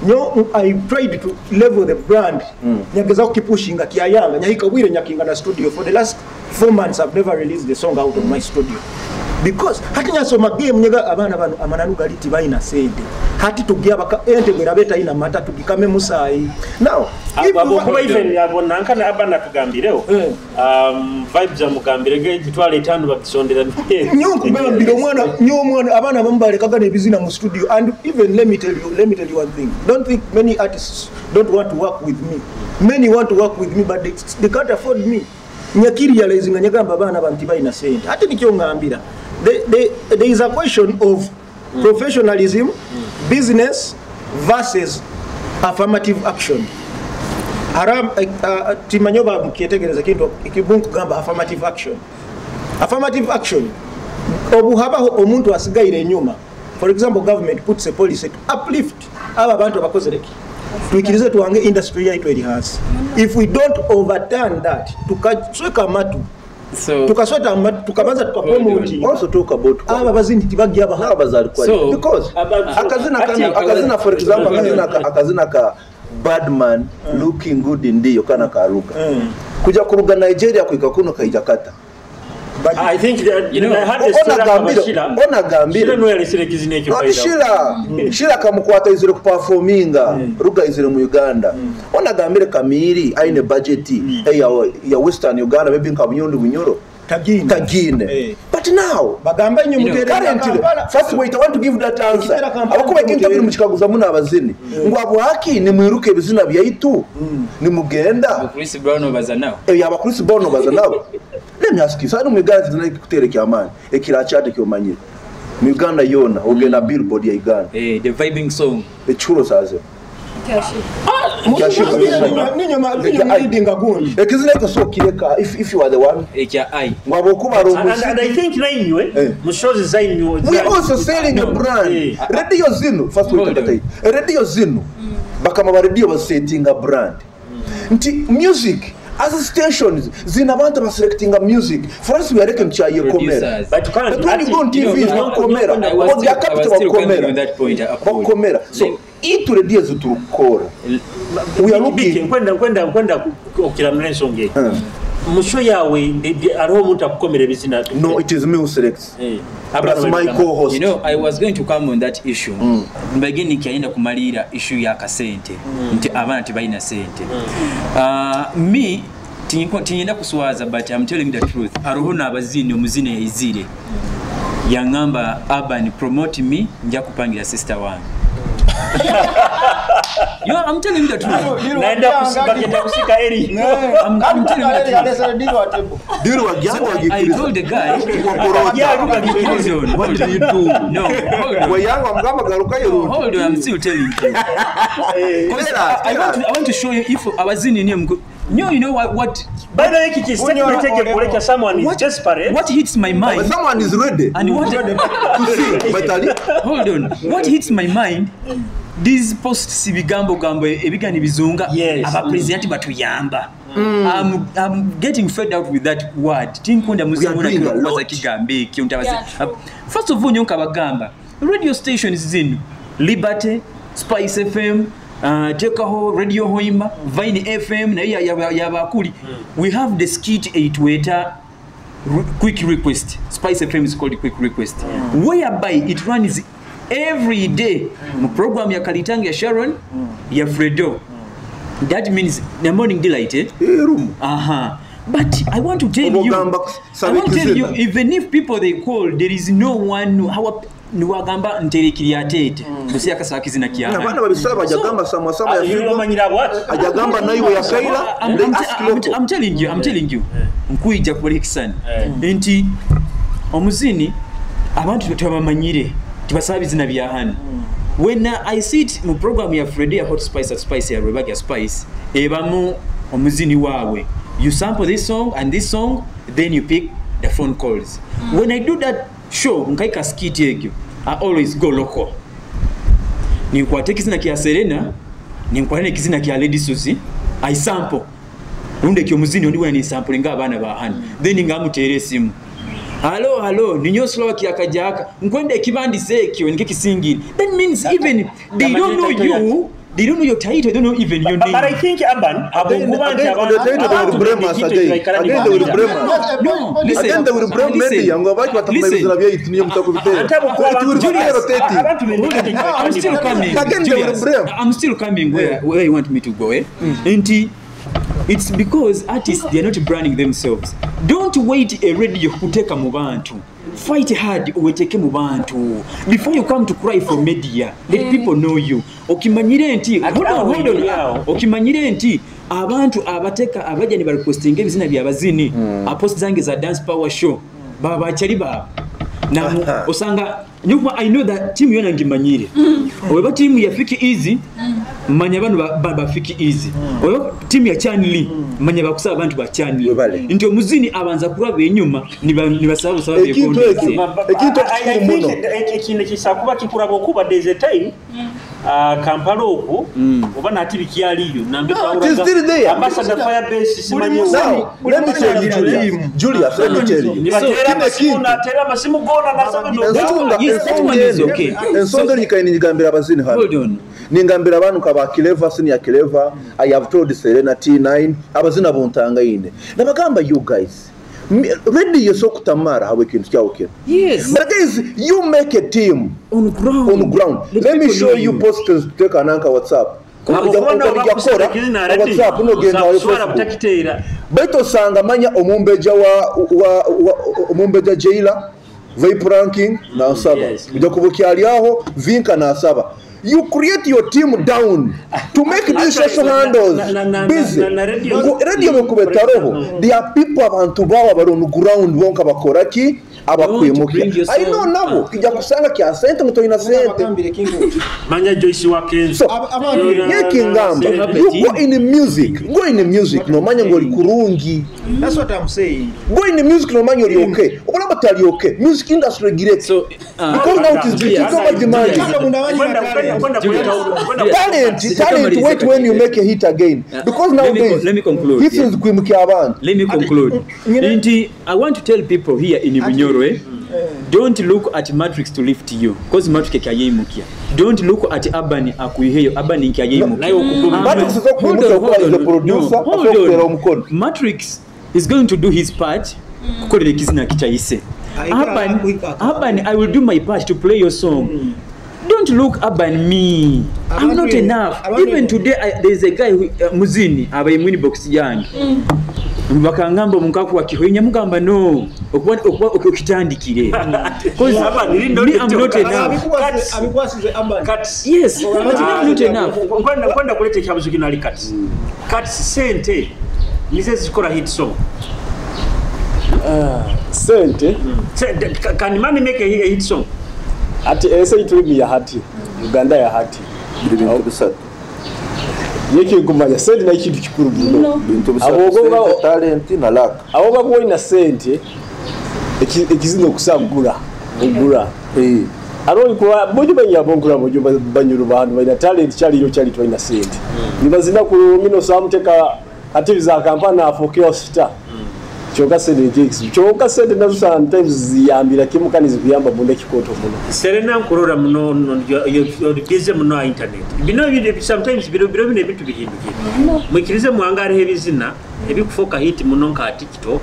Nyo I tried to level the brand. Nyageza kukipushinga kyayanga nyahika bwire nyakinga na studio for the last 4 months. I've never released the song out of my studio. Because hati nyasoma game nyega abaana bano amananu gali tibalina sente. Hati tugia baka ente bwera ina mata tugikame musayi. Now If Abo you- kuba even abo nankana abana tugambirewo. Vibes amugambire ge gitwala 5 bakisondera. Nyo nkugambira omwana, nyo omwana abaana abamu balekaga n'ebizina mu studio. And even let me tell you one thing. Don't think many artists don't want to work with me. Many want to work with me, but they can't afford me. Nyakirealizinga nyagamba abaana bantu balina sente. Ate nikyo ngambira. There is a question of professionalism, business versus affirmative action. Haram, timanyo ba mukyetegereza kintu ekibunku gamba affirmative action. Affirmative action, obuhabaho omuntu asigaire enyuma. For example, government puts a policy to uplift aba bantu abakozereki. Tuikirize tuwange industry yaitu eri hansi. If we don't overturn that, tukasweka amatu. So Tukasweta amatu, tukabanza tukapromote. Also talk about Aba bazindi tibagiye abaha. Abazali kwali. So- Because akazina akazina for example akazina ka Badman looking good ndiyo kana karuga. Kuja kuruga Nigeria kuika kuno kaija kata. I think that You know, I had a story Onagambire, about Sheila. onagambire. Sheila niwe yalesire ekizina ekyo Not by the way. Shila. Shila kamukwata izire kuperforminga ruga izire mu Uganda. Onagambire Kamiri aine budget ya Western Uganda, maybe nka Bunyundi Bunyoro. Tagine. Tagine. But now Bagamba inyo You know, mutere currently, Kampala. first wait, I want to give that answer. Ekitera Kampala Abakuba mutere. ekintu mukikaguza muno abazini ngo abwaki nimwiruka ebizina byaitu nimugenda Chris Brown obaza nawe. ebyo aba Chris Brown baza nabo. Let me ask you, sani mu Uganda kizina kikuteera ekyamaanyi ekirakyate kyomanyire mu Uganda yona ogenda Billboard ya Uganda? The vibing song. Ekikulu saaze Ninyo leading gundi. Ekizina ekyo so kireka if you are the one Ekya I. ngo abokubala And I think nainywe mu shows zainywe We are also selling a brand. Radio zino, first Hold wait, on. wait. Radio zino bakama ba radio basettinga brand nti music as stations zina abantu baselectinga music. For us, we are reckon kyayekomera. Producers. But you can't- But when you go on TV, You know, bakomera. I Bya was capital still coming bakomera. on that point, Apollo. Bakomera. So itu radio ziturukora, we are looking Nkwenda okukiramula ensonga eyo. Mu show yawe hariho omuntu akukomera ebizina? No, it is me who selects plus my co-host. You know, I was going to come on that issue. Mbageni kyayenda kumalira issue ya kasente. Nti abaana tebalina sente. Me tinyenda kuswaza, but I'm telling the truth. Aroho n'abazini omuzini yaizire. Yangamba, "Urban, promote me, nja kupangira sister wange." You know, I'm telling you the truth. Naenda bagenda kusika eri. I'm telling you the truth. Diru wajyanga I told the guy, hold on, What hold do you on. do? No, hold on. Weyanga mugamba garukayo No, hold on, I'm still telling you. 'Cause I want to show you if abazini ni mgo. No, you know what By the way, kiki statement take kuleka someone is desperate. what hits my But mind someone is ready and what to see but ali hold on, what hits my mind, these posts bigambo gambo ebigani bizunga. Yes. Abapresident batuyamba. I'm getting fed out with that word. Tinkunda We are doing a muzimu lot. kigambo ekyo nti Yeah, true. First of all, nyonka bagamba radio stations zino Liberty, Spice FM, Tekaho, Radio Hoima, Vine FM nayo yabakuli. We have the skit eitweta quick request. Spice FM is called quick request, whereby it runs every day mu program ya Kalitanga, ya Sharon, ya Fredo. That means the morning delight, eh? Erumu. Aha. But I want to tell you, Obogamba I want to tell you, sabikizina. even if people they call, there is no one how niwagamba nterekiri ateete busi akasakizina kya Abaana babisaba bajagamba samwa samwa ya You Figo omanyira what? ajagamba naiwe ya Kaila. They ask local. I'm telling you, I'm telling you, nkuija kubalikisani nti omuzini abantu tebamanyire, tebasaba bizina bya hano. When I sit mu program ya Freddy ya Hot Spice at Spice ya Rwebaga Spice, ebamu omuzini waabwe, you sample this song and this song, then you pick the phone calls. When I do that show nkaika skit ekyo, I always go local, ninkwata ekizina kya Serena, ninkwata nekizina kya Lady Suzy, I sample rundi ekyo omuzini ondi wena ninsampule ng'abaana ba hano, then ngamuteera esimu, halo halo, ninyo Slovakia kajaka nkwenda ekibandisa ekyo nikyo kisingire. That means even they don't know you, they don't know your title, they don't know even your But I name. think Urban abokuba nti Again, on the title they will blame us again. Again they will blame us. No, listen, Again they will blame listen. media ngo abaki batakuma Listen. ibizina byaitu niyo mutakubitera. Ate abokuba It will be Julius, rotating. abantu I'm still coming. Again, they will Julius, blame. I'm still coming where you want me to go. Eh? Nti, it's because artists, they are not branding themselves. Don't wait a radio kuteka mu bantu. Fight hard uweteke mu bantu before you come to cry for media. Let people know you. Okimanyire nti hold on, hold on. Awo. Okimanyire nti abantu abateka abajja ne barequestinga ebizina byabazini, apost zange za dance power show, baba bakyali baabwe. Na osanga nyuma I know that team yona ngimanyire. Oba team ya Fiki Easy, manya bano ba Fiki Easy. Oba team ya Chanli, manya bakusaba abantu ba Chanli. Webale. Nti omuzini abanza kuraba enyuma nibasaba busaba Ekintu ekyo. Ekintu ekikulu muno. Ekintu kisakuba kikuraba okuba there's a time Kampala okwo oba nati bikyaliyo nambe It is still there. Ambassador Firebase simanyi Now, let me tell you, Julius. Julius, let me tell you. nibatera Kino amasimu ekintu natera amasimu gona nasaba ensonga Yes, that one is okay. Ensonga nyikaye ningambira abazini hano. Hold on. Ningambira abantu kaba Clever, senior Clever, I have told Serena T9 abazina bontanga ine nabagamba, you guys, radio sokutamara hawe kintu kyawo kino. Yes. But guys, you make a team On ground. on ground. Let me people show know you posters tuteka nanka WhatsApp. Ujja kora WhatsApp nogenda ayo Facebook. Butakiteera. Baitu osanga manya omumbeja wa omumbeja Jaila Vipe Ranking nasaba. Yes. Ujja kubukyali aho Vinka nasaba. You create your team down to make these Actually, social handles busy. na radio- Ngo radio bekubeta roho. There are people abantu bawa bari on ground bonka bakora ki abakwimuka. Don't bring your I know song. nabo kijja kusanga kya sente mutoyina sente. Bagambire kintu. Manya Joyce Wakenzo. So, yekingamba you go in music, go in music nomanya ngoli kurungi. That's what I'm saying. Go in music nomanya oli okay. Obulaba tali okay, music industry gireke. So, Because now it is Julius, it's over demanding. Julius. Talent, talent, wait when you make a hit again, because nowadays Let me conclude, hits yeah. is kwimukia abantu. Let me conclude. Nti, I want to tell people here in Bunyoro, eh, don't look at Matrix to lift you, because Matrix kyayeyimukia. Don't look at Urban akuiheyo, Urban nkyayeyimukia. Matrix is okwimukia okuba is the producer, Hold asobola on. omukono. Matrix is going to do his part kukolera ekizina kikyayise. Urban, Urban, I will do my part to play your song. Don't look Urban me. I'm not enough. Even today, there's a guy who, Muzini, abaye mu inbox yange. Bakangamba omunkaku wa kihoyi nyamugamba no okuba okitandikire. 'Cause me, I'm not enough. Abikwasize Urban. Kati Yes, but me, I'm not enough. Nkwenda kuleta ekyabuzo kino ali kati sente nizo zikora hit song? Sente. Can money make a hit song? Ati ensi eiturimu ya hati, Uganda ya hati. Biri bintu bisatu. Yekinkumanya sente nayo kintu kikuru muno. No. Bintu bisatu. Abo Sente, talent na luck. Abo bakuba olina sente ekizina okusagula ogura. Ate olikuba bojo banyira bonkula bojo banyuru bantu balina talent kyaliyo kyali tolina sente nibazina kulungi nosamuteka ate za kampani afuukira star. Kyokka sente nikyo kyokka sente nazo sometimes ziyambira kimu kandi zikuyamba munda ekikooto muno. Serena, nkurora muno bize muno ha internet bino sometimes biro bino ebintu bihindukire. Mwikirize muhanga hariho ebizina ebikufuuka hit muno nka TikTok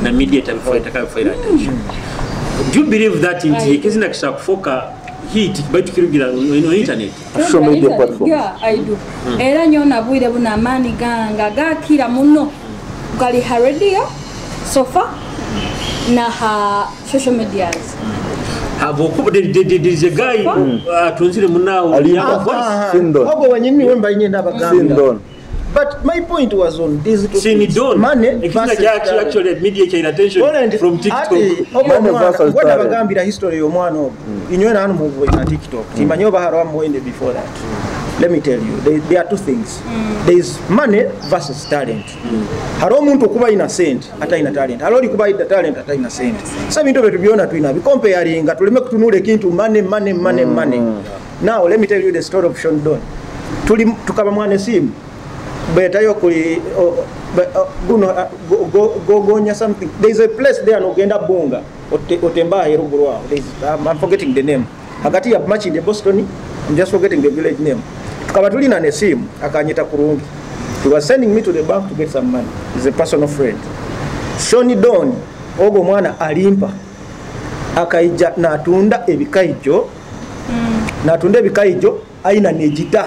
na media etakabifaira attention. Do you believe that nti ekizina kishobora kufuuka hit baitu kirugira on internet? Social media platforms. Yeah, I do. Era nyo nabwire buno amaani ganga gakira muno gali ha radio sofa na ha social medias. Habwokuba there is a guy atunzire munawo Alimpa. voice. Sindon. Ogo wenyini wemba nyenda abagamba. Sindon. But my point was on these two things. Sinidon. Money Ekizina versus kya talent. actually media kya attention Poland, from TikTok. Ati, ogwo Money omwana, versus ngwenda talent. bagambira history y'omwana ogwo. Inywe na hano muvuye na TikTok. Timanyi oba hariho amuwende before that. Let me tell you, there are two things. There is money versus talent. Hariho omuntu okuba ayina sente atayina talent. Hariho oli kuba ayina talent atayina sente. So ebintu ebyo tubyona tulina bicomparinga tuleme kutunula ekintu money, money, money, money. Now let me tell you the story of Sean Don. Tuli tukaba mwana esimu betayo kuli guno gogonya something. There is a place there nogenda Bunga otemba eruguru awo. There is, I'm forgetting the name. Hagati ya Makindye Boston, I'm just forgetting the village name. Tukaba tulina nesimu akanyita kurungi. He was sending me to the bank to get some money. He's a personal friend. Sean Don ogwo mwana alimpa akaija natunda ebikaijo. Natunda ebikaijo aina negita.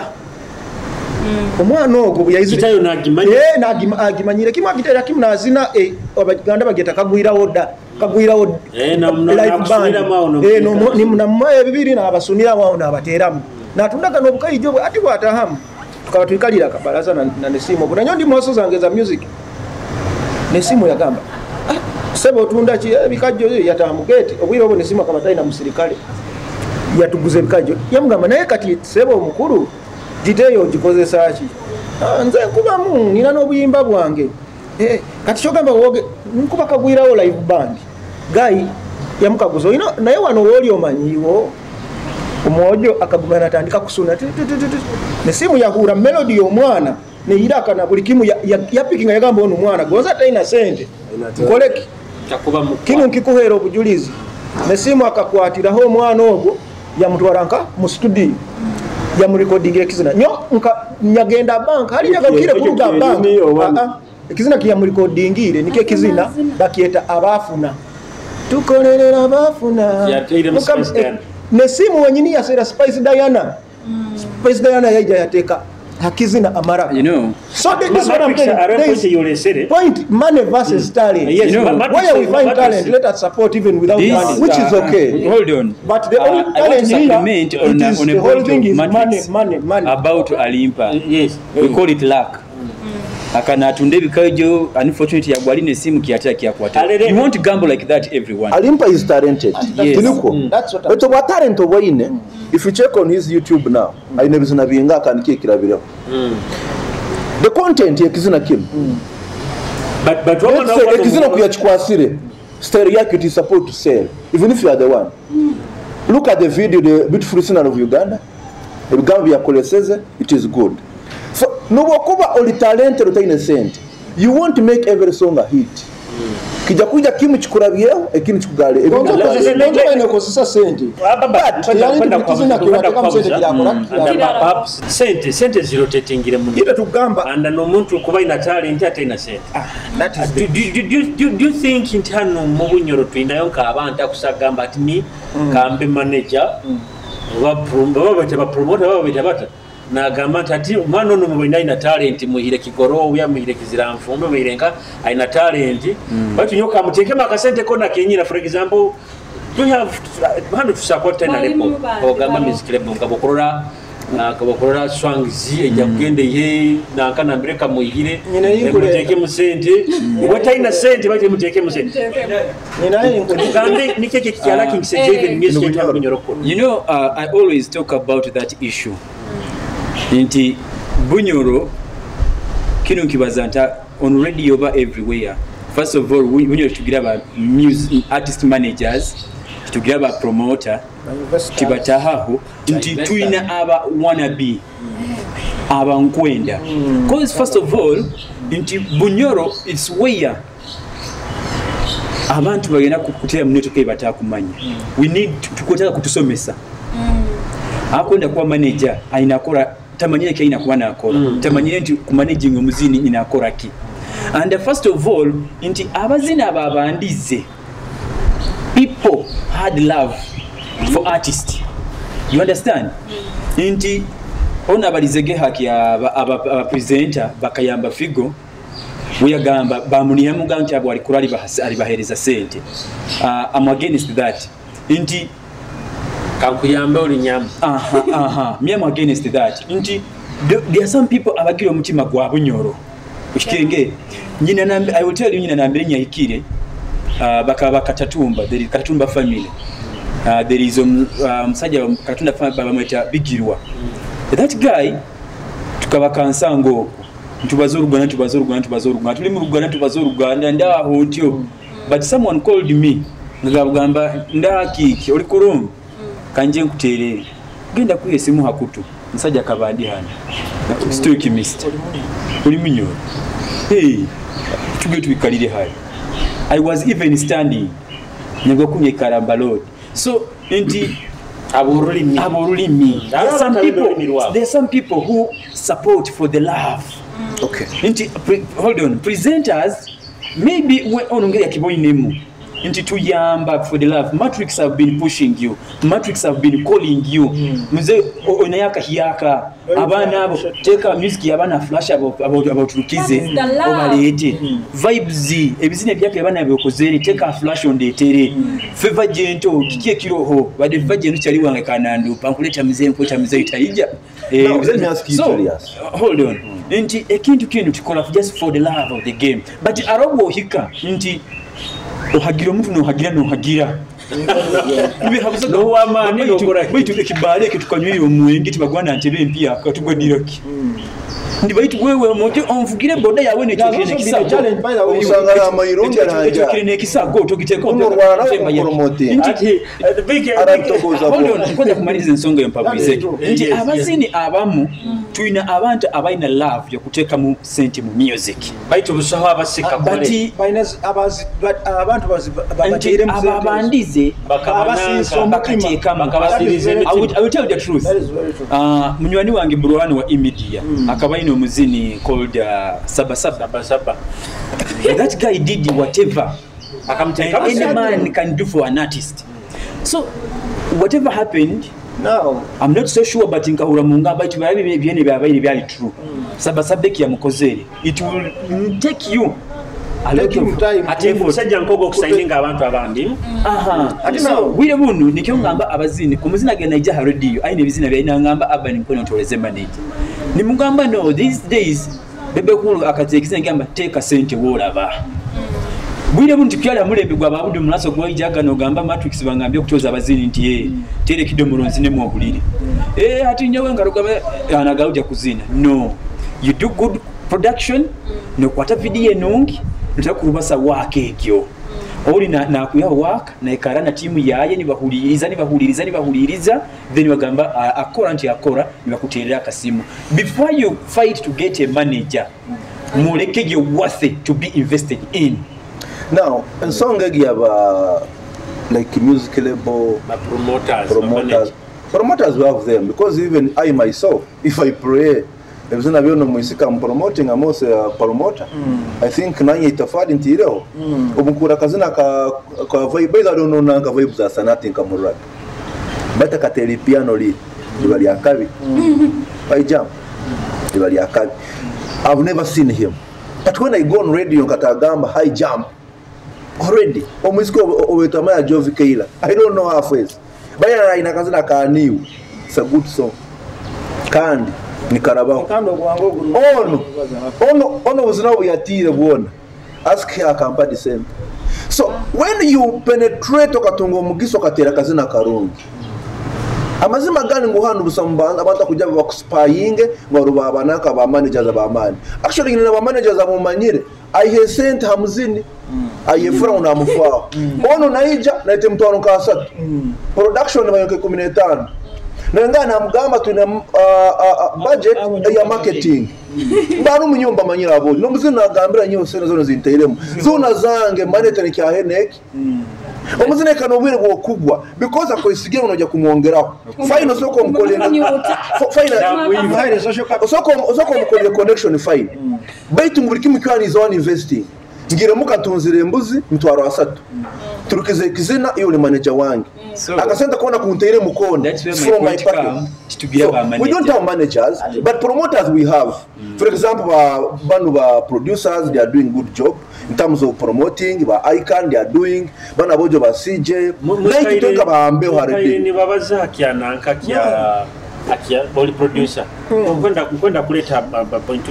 Omwana ogwo bwe yaizire- Gitayo n'agimanya? N'agimanyire kimu agiteera kimu n'azina, Abaganda bagyeta kagwirawo dda, kagwirawo live band. Nakusuniramu awo Namumayo ebibiri n'abasuniramu awo n'abateeramu. Natunda gano obukaijo bwe ati bw'atahamu. Tukaba tuyikalira akabalaza na nesimu ogwo. Nanyo ndi mu hustle zange za music. Nesimu yagamba, "Ssebo otunda ki? Ebikajjo yataha mu gate." Obwire obwo nesimu akaba talina musirikale. Yatuguza ebikajjo. Yamugamba naye kati ssebo omukulu giteeyo ogikozesa ki? Nze nkubamu nina n'obuyimba bwange. Kati kyogamba woge nkuba kagwirawo live band. Guy yamukaguza olina naye wano wooli omanyiiwo. Omwojo akaguma natandika kusuna ti, ti, ti, ti, ti. Nesimu yahuura melody y'omwana neyiraka na buli kimu yapikinga yagamba ono omwana gonza talina sente nkoleki Takuba mukwa. kinu nkikuheera obujulizi. Nesimu akakwatiraho omwana ogwo yamutwara nka mu studio yamurekodingira ekizina nyo nka nyagenda bank hali nyagarukire Ekyo kuruga bank. kyenyini oba- Ekizina kiyamurekodingire nikyo ekizina bakyeta abaafuna tukolerera abaafuna. Yateiremu Spice Diana. Nesimu wenyini yaseera Spice Diana. Spice Diana yaija yateeka hakizina amaraka. You know, So this is what I'm Matrix, telling you. are There is point yolesere. point money versus talent. Yes, You know, Where we find talent, let us support even without This- money. Which is okay. Hold on. But the only I want to talent here, supplement on, it is on a the whole point thing of is Matrix money, money, money. about Alimpa. Yes. We call it luck. Akana atunde ebikajjo unfortunately yagwa alina esimu kyatera kyakwata. Alere- You won't gamble like that everyone. Alimpa is talented. Yes. Tiniko. That's what I'm But obwa talent obwaine, if you check on his YouTube now, aine ebizina binga akandika ekirabiraho. The content ekizina kimu. But Let's say ekizina kuyakikwasire, style yake it is supposed to sell, even if you are the one. Look at the video, the beautiful singer of Uganda. Ebigambo byakoleseze, it is good. So nobwokuba oli talented otaine sente, you won't make every song a hit. Kijja kuja kimu kikurabyeho ekindi kikugale ebindi kugale. Gonza balina okozesa sente. Sente zirotatingire muno. Ite tugamba Anda n'omuntu kuba ina talent ate ina sente. That is the Do you think nti hano mu Bunyoro tulinayo nk'abantu akusagamba ati ni kambe manager oba oba bayita ba promoter oba bayita bata Nagamba nti ati omwana ono mubaine alina talent, muhire Kigorowya, muhire Kiziranfumbe, muhire nka alina talent, baitu nyoka muteekemu akasente kona kenyina. For example, we have hano tusakuba tutalina Balimu label bandi ogamba balo. Music label nkabakorora Swangz ejja kugenda ihe nanka nambire kamuhire. Nyina yinkuleta. Muteekemu sente, oba talina sente baitu muteekemu sente. Nyina yinkule. Tugambe nikyo ekyo kyalakingisa Javan music etwakunyorokoro. I always talk about that issue. Nti Bunyoro kino nkibaza nti on radio oba everywhere. First of all, Bunyoro tugira ba music artist managers, tugira ba promoter, tibatahaho nti Investors. Tulina aba wannabe abankwenda. 'Cause first of all nti Bunyoro, it's where abantu bagenda kutera mu network batakumanya. We need tukwetaaga kutusomesa. Akwenda kuba manager ayina tamanyire ki ayina kuba nakola, tamanyire nti ku managing omuzini inakola ki. And first of all nti abazina abo abandize, people had love for artist, you understand? Nti ono abalizege haki abapresenter bakayamba Figo weyagamba bamuniyamuga nti abo alikula alibahereza sente. I'm against that nti Kankuyambe olinyamu. Aha. Me, I'm against that nti there are some people abagira omutima gwa Bunyoro okikenge nyina nambe. I will tell you, nyina nambere nyahikire, bakaba Bakatatumba. There is Katatumba family. There is omusajja Katatunda family bamweta Bigirwa. That guy tukaba kansango okwo ntubaza Oluganda, ntubaza Oluganda, ntubaza Oluganda, tuli mu Luganda, ntubaza Oluganda ndaho ntyo. But someone called me ngagamba ndakiki oli kurungi kanje nkuterere genda kuya esimu hakutu musajja kabandi hano stoichemist oli Munyoro. Hey, tuge tuikalire hayo. I was even standing nyaga karamba road. So nti Abolulimi. Abolulimi. There are some Abalimi people, lwabo. there are some people who support for the love. Nti hold on, presenters maybe ono ngeri yakiboinemu nti tuyamba for the love. Matrix have been pushing you, Matrix have been calling you. Muze onaye akahiyaka abaana abo teeka music y'abaana flash abaturukize. That is the love. Obaleete vibes ebizina ebyaka abaana byokozere teeka flash ondeetere Favor Gento kiki ekiroho badde Favor Gento kyali wange kanandupa nkuleeta muzeeyi nkuleeta muzeeyi tayija. Now, let me ask you, So, Julius. Hold on, nti ekintu kino tukikola just for the love of the game, but arobwa ohika nti ohagira omuntu nohagira nohagira. N'ow'amaani n'okola ki? Baitu ekibaala ekyo tukanywire omwenge tibagwana ntebe empya katugwadiraki ndi baitu wewe omuntu onvugire boda yawe. There's also been a challenge, by the way. Osanga amayirungi Ekyo aranja. kiri n'ekisago togiteeka. Uno rwara nawe kupromoting. Ati, the big Aratogoza. Hold on, nkoza kumaliriza ensonga eyo mpabulize. That is true. Nti Yes. abazini abamu tulina abantu abalina love yokuteekamu sente mu music. Baitu busaho abasika but kole. Balina abantu nti babateeremu abo sente. abandize Abasiisa omutima. bakateekamu. Bakabasiriza emitima. I will tell you the truth. That is very true. Munywani wange Burwani wa Imidia akaba alina omuzini called Sabasaba. Sabasaba. That guy did whatever Akamuteekamu any sente. Man can do for an artist. So whatever happened, Now, I'm not so sure, but nkahura mu ngamba iti barabi byene byabaire byali true. Sabasaba yamukozere, it will take you a lot Take him of time. Ate omusajja nkoga okusayininga abantu abandi. Aha. Ate So now- bwire bunu nikyo ngamba abazini omuzini agenda ija ha radio ayina ebizina byalina ngamba Urban nkono ntoleze manager nimugamba no, these days Bebe Cool akateekeza ngamba teeka sente woolaba bwire bunu tukyala mulembe gwa babudu mulaso gwaija nogamba Matrix bangambye okutoza abazini nti eh tere kidomolo nzinemu obuliri eh ati nyawe ngaruka anagauja kuzina. No, you do good production nokwata video enungi ntakurubasa waka egyo oli nakuyaho waka naikara na timu yaye nibahuliriza nibahuliriza nibahuliriza then bagamba akora nti akora nibakuterera akasimu. Before you fight to get a manager, muleke you worth it to be invested in. Now, ensonga egi yaba like music label, Ba promoters. Promoters. Promoters, we have them because even I myself, if I pray, ebizina byona mwisika I'm promoting, I'm also a promoter. I think nanye itafadi ntiireho. Obukura kazina ka vibe, I don't know nanka vibe za sanati nka murap. Bata kateli piano li. Liba lyakabi. High Jump liba lyakabi. I've never seen him, but when I go on radio nkatagamba High Jump already omwisiko owetamaya Jovi Keila, I don't know her face, bayana ina kazina kaniu. It's a good song kandi nikarabaho. Kandi obuwango ogwo Ono buzina buyatire bwona, ask her akampa the same. So when you penetrate okatunga omugiso okatera kazina karungi, amazima gani ngu hanu busa abantu akuja bakuspyinge ngo babanaka ba managers abamani. Actually ngina ba managers abumanyire aihe sente hamuzini ayefura unamufao ono naija naite mtwaro nka asatu production bayonke 15 nenga namugamba tuna budget ya marketing bari munyumba manyira abo no muzina nagambira nyo sene zono zinteiremu zona zange manete ni kya heneki omuzina kanobwire bwo kugwa because akoisigira unojya kumwongeraho fine soko mkolera fine soko mkolera connection fine baitu nguri kimwe kwani zone investing ngira mukatunzire embuzi mtwaro asatu turukize kizina iyo ni manager wange akasenta kuona kunteire mukono from my pocket. So, we don't have managers, but promoters we have. For example, banu ba producers, they are doing good job in terms of promoting. Ba Icon, they are doing. Bana bojo ba CJ. Like tonka ba ambe haredi. Ni babaza kya nanka kya akia boli producer. Kwenda kuleta point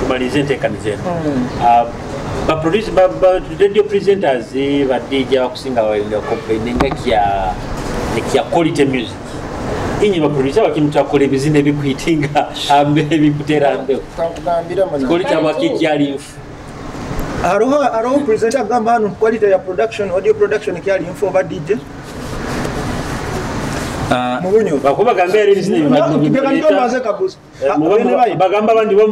tumalize ntekanize. Ba producer ba radio presenters ba DJ bakusinga balinda complaining kya kya quality music. Inyi ba producer bakimtakole ebizine bikwitinga ambe bikutera ambe. Kakugambira mana. Quality abakikyali nfu. Aroho presenter gamba hano quality ya production, audio production kyali nfu oba DJ. Mubunyo. Bakuba gamba eri ebizine bikutera. Bagamba bandi bo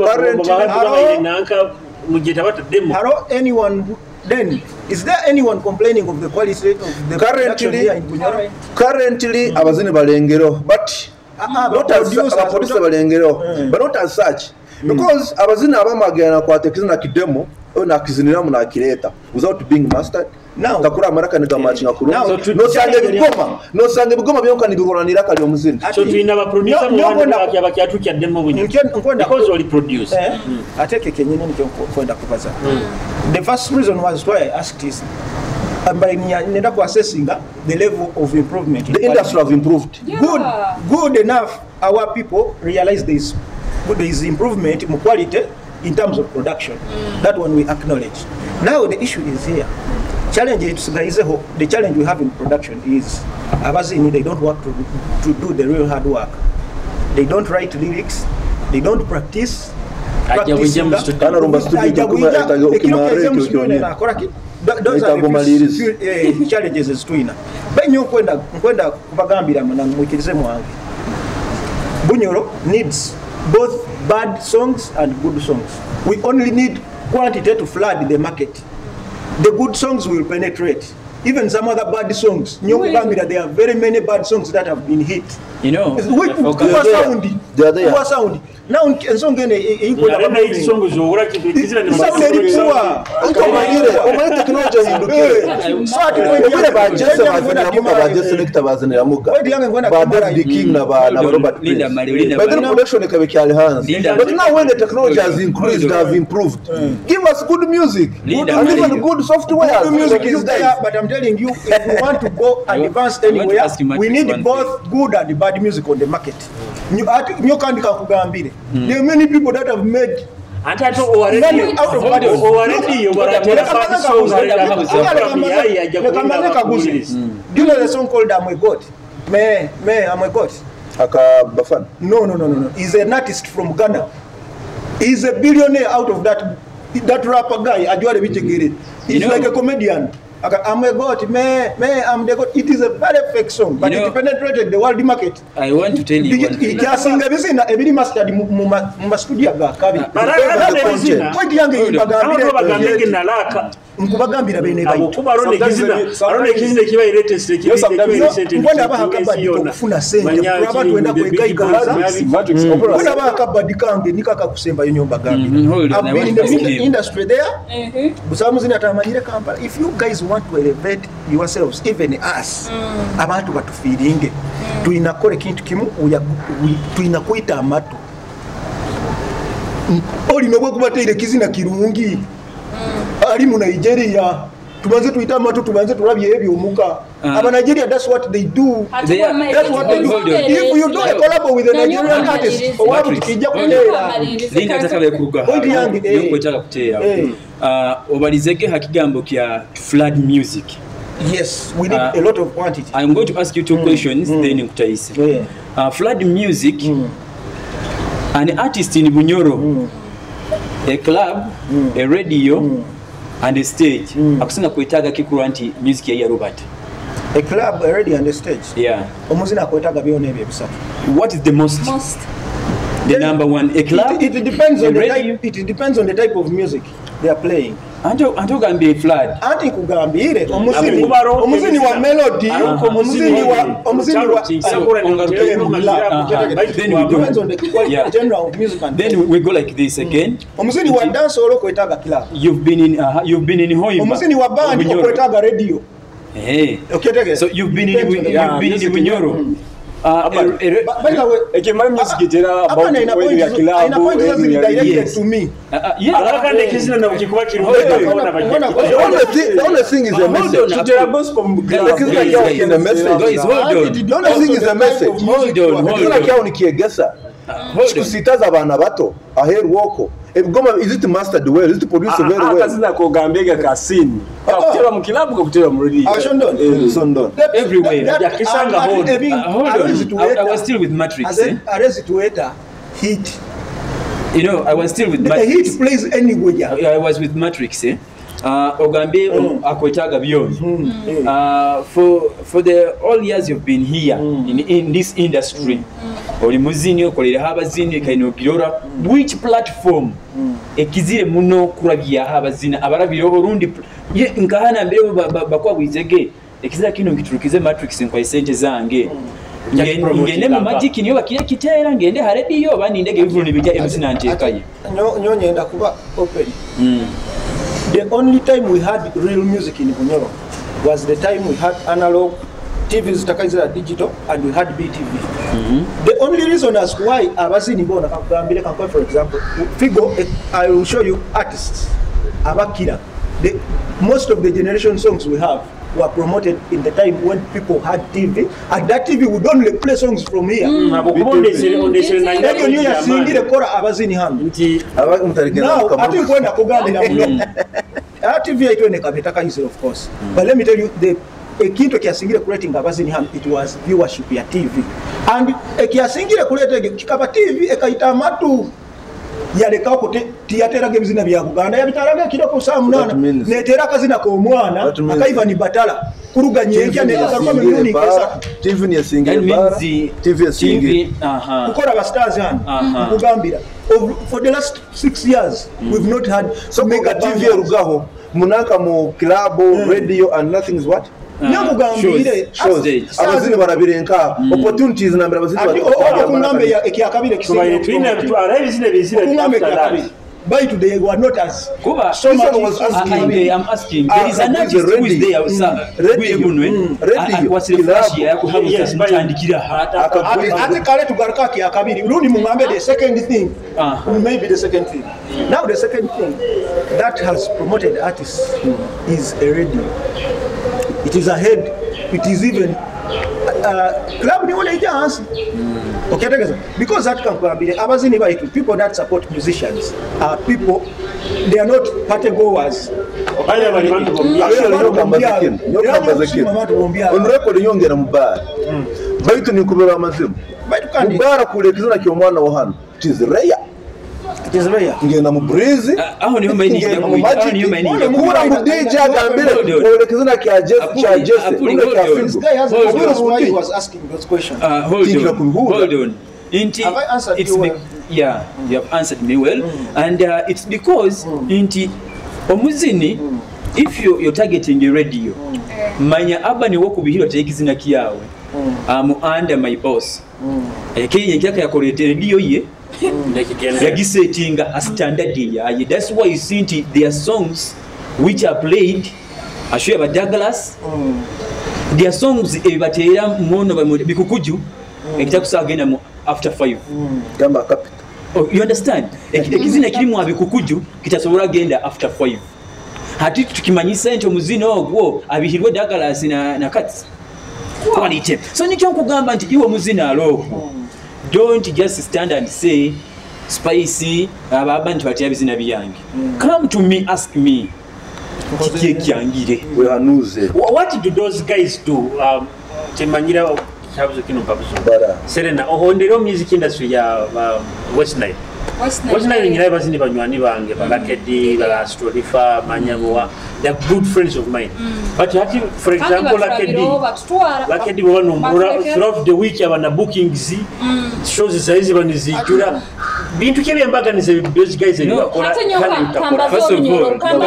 nanka mujeta batademo. Haro anyone then is there anyone complaining of the quality of the production here in Bunyoro? Currently abazini balengero, but not as producer balengero, but not as such because abazini abamagana kwa tekizina kidemo na kiziniramu na kireta without being mastered. Now takura amaraka ni gamatchinga kurungi no sange bigoma byonka nibiroranira kali omuzini. So tuina ba producer mu bakyatukia demo bunyo because oli producer ateke kenyene nikyo kwenda kubaza. The first reason was why I asked is by nenda ku assessing the level of improvement. The industry have improved. Yeah. Good enough our people realize this there is improvement in quality in terms of production. That one we acknowledge. Now the issue is here. Challenge is the challenge we have in production is abazini, they don't want to do the real hard work. They don't write lyrics, they don't practice. Those are the challenges is twina. Benyo kwenda kubagambira mana mwikirize mwange. Bunyoro needs both bad songs and good songs. We only need quantity to flood the market. The good songs will penetrate. Even some other bad songs. Nyokugambira, there are very many bad songs that have been hit. You know, poor sound. Poor sound. Now, ensonga ene But now when the technology has increased, have improved, give us good music and even good software. Good music is there, but I'm telling you, if you want to go advance anywhere, we need both good and bad music on the market. There are many people that have made money out of bad. Do you know the song called I'm a God? Me, I'm a God. No. He's an artist from Ghana. He's a billionaire out of that rapper guy. He's like a comedian. I'm a god, me, I'm the god. It is a very fake song, but it penetrated the world market. I want to tell you one thing. Nkubagambira bene baitu. Kuba arone ekizina, arone ekizina ekiba iretesire. Mbona abaha akabadi okufuna sente, turaba twenda kwegaigaza. Mbona abaha akabadi kange nikakakusembayo nyomba gambira. I've been in the music industry there. Busamu muzini atamanyire Kampala. If you guys want to elevate yourselves, even us, abantu batufiiringe. Tulina kukola ekintu kimu, tulina kuyita amatu. Olina obwekubateire kizina kirungi. Ali mu Nigeria. Tubanze tuyita amatu, tubanze tulabye ebyo omuka. Aba Nigeria, that's what they do. That's what they do. If you do a collab with a Nigerian artist, owabu kijja kuteera. Linda atakabe kuruga. Point yange, Yokwetaka kuteera. Obalizege hakigambo kya flood music. Yes, we need a lot of quantity. I'm going to ask you two questions, then nkutayise. Flood music, an artist in Bunyoro, a club, a radio, and a stage. Akusinga kwetaga kikuru anti music ya Robert. A club, a radio and a stage. Yeah. Omuzina akwetaga byona ebyo ebisatu. What is the most? Most. The number one, a club. It depends on a the radio. type. It depends on the type of music they are playing. Anto gambire flood. Anti kugambire omuzini wa melody, omuzini wa Then we go. Depends on the genre of music and then we go like this again. Omuzini wa dance olokwetaga club. You've been in Hoima. Omuzini wa band okwetaga radio. Hey. Okay, so you've been in Bunyoro. By the way, ekimala music etera about ya club directed to me. Yeah. The only thing is a message. The only thing is a message. Hold on. Ekizina kyawo nikyegesa. Kusitaza abaana bato aheeru okwo. Ebigoma, is it mastered well? Is it produced very well? Akazina kogambega kasini. Kakutera mu club, kakutera mu radio. Sondon. Everywhere. Hold on. I was still with Matrix. Arezitueta hit. You know, I was still with Matrix. The hit plays anywhere. I was with Matrix. Ogambe akwetaga byona. For the all years you've been here in this industry, oli muzini okolera abazini kainogirora, which platform ekizire muno kurabya abazina abarabiro orundi nkahana mbere bakwabwizege ekizira kino nkiturukize Matrix nkwa sente zange. Ngende mu Magic niyo bakire kitera, ngende ha radio bani ndege bivulu nibijya MC nantekaye. Nyo nyenda kuba open. The only time we had real music in Bunyoro was the time we had analog TVs takaizira digital and we had BTV. The only reason as why abazini bona kakugambire kanko, for example, Figo, I will show you artists abakira. The most of the generation songs we have were promoted in the time when people had TV, and that TV would only play songs from here. Abazini hano. Now, ati kwenda kugambira muno. TV yaitwene kabetaka hizo, of course. But let me tell you, the ekintu kyasingire kuletinga abazini hano, it was viewership ya TV. And ekyasingire kuleta kikaba TV ekaita amatu. Yaleka ko tiyateraga ebizina bya Buganda yabitaraga kiroko saa 8 netera akazina ko omwana akaiva ni batala kuruga nyenkya netagaruka milioni 3. TV ni single bara TV single kukora aba stars hano kugambira for the last 6 years we've not had so mega TV rugaho munaka mu club radio and nothing is what nyakugambire abazini barabirenka opportunities nambera abazini okugambe ekyakabire kisinga by today we are not as kuba so much was asking. I'm asking there is an artist who is there sir radio mutandikira ate kale tugaruka kyakabiri urundi mungambe the second thing maybe the second thing now the second thing that has promoted artists is a radio. It is ahead. It is even club ni wale hansi. Okay, because that can be abazini baitu people that support musicians are people, they are not party goers. On record yongera mubara. Baitu ni kubera amazimu. Mubara kulekizana kyo mwana wa hano. It is rare. It is rare. Ngenda mu breeze. Aho niho maini mu Kura mu DJ agambire kulekezana kya Jesse kya Jesse. This guy has why he was asking those questions. Hold on. Inti, have I answered it's you well? Yeah, you have answered me well. And it's because inti omuzini If you're targeting a radio, manya Urban wokubihirwa tekizina kiyawe. I'm under my boss. Ekeye nkyaka yakolete radio ye yagisetinga a standard yaye. That's why you see nti there are songs which are played ashuya ba Douglas. There are songs ebibateera muno bikukuju ekitakusagenda mu after 5. Gamba capital. Oh, you understand? Ekizina kirimu abikukuju kitasobola genda after 5. Hati tukimanyisa nti omuzina ogwo abihirwe Douglas na Kats. Quality. So nikyo nkugamba nti iwe muzina aloko. Don't just stand and say Spice abantu batya bizina byange. Come to me, ask me. Kiki ekyangire. Wehanuze. What do those guys do? Temanyira kyabuzo kino mpabuzo. Serena ohondero music industry ya West Nile. West Nile nyira bazini banywani bange balakedi bala Strolifa Manyaboa, they are good friends of mine. But hati for example Lakedi baba nomura throughout the week abana bookings shows zaizi banizijura bintu kye mbaganize those guys ebakora. First of all, you can't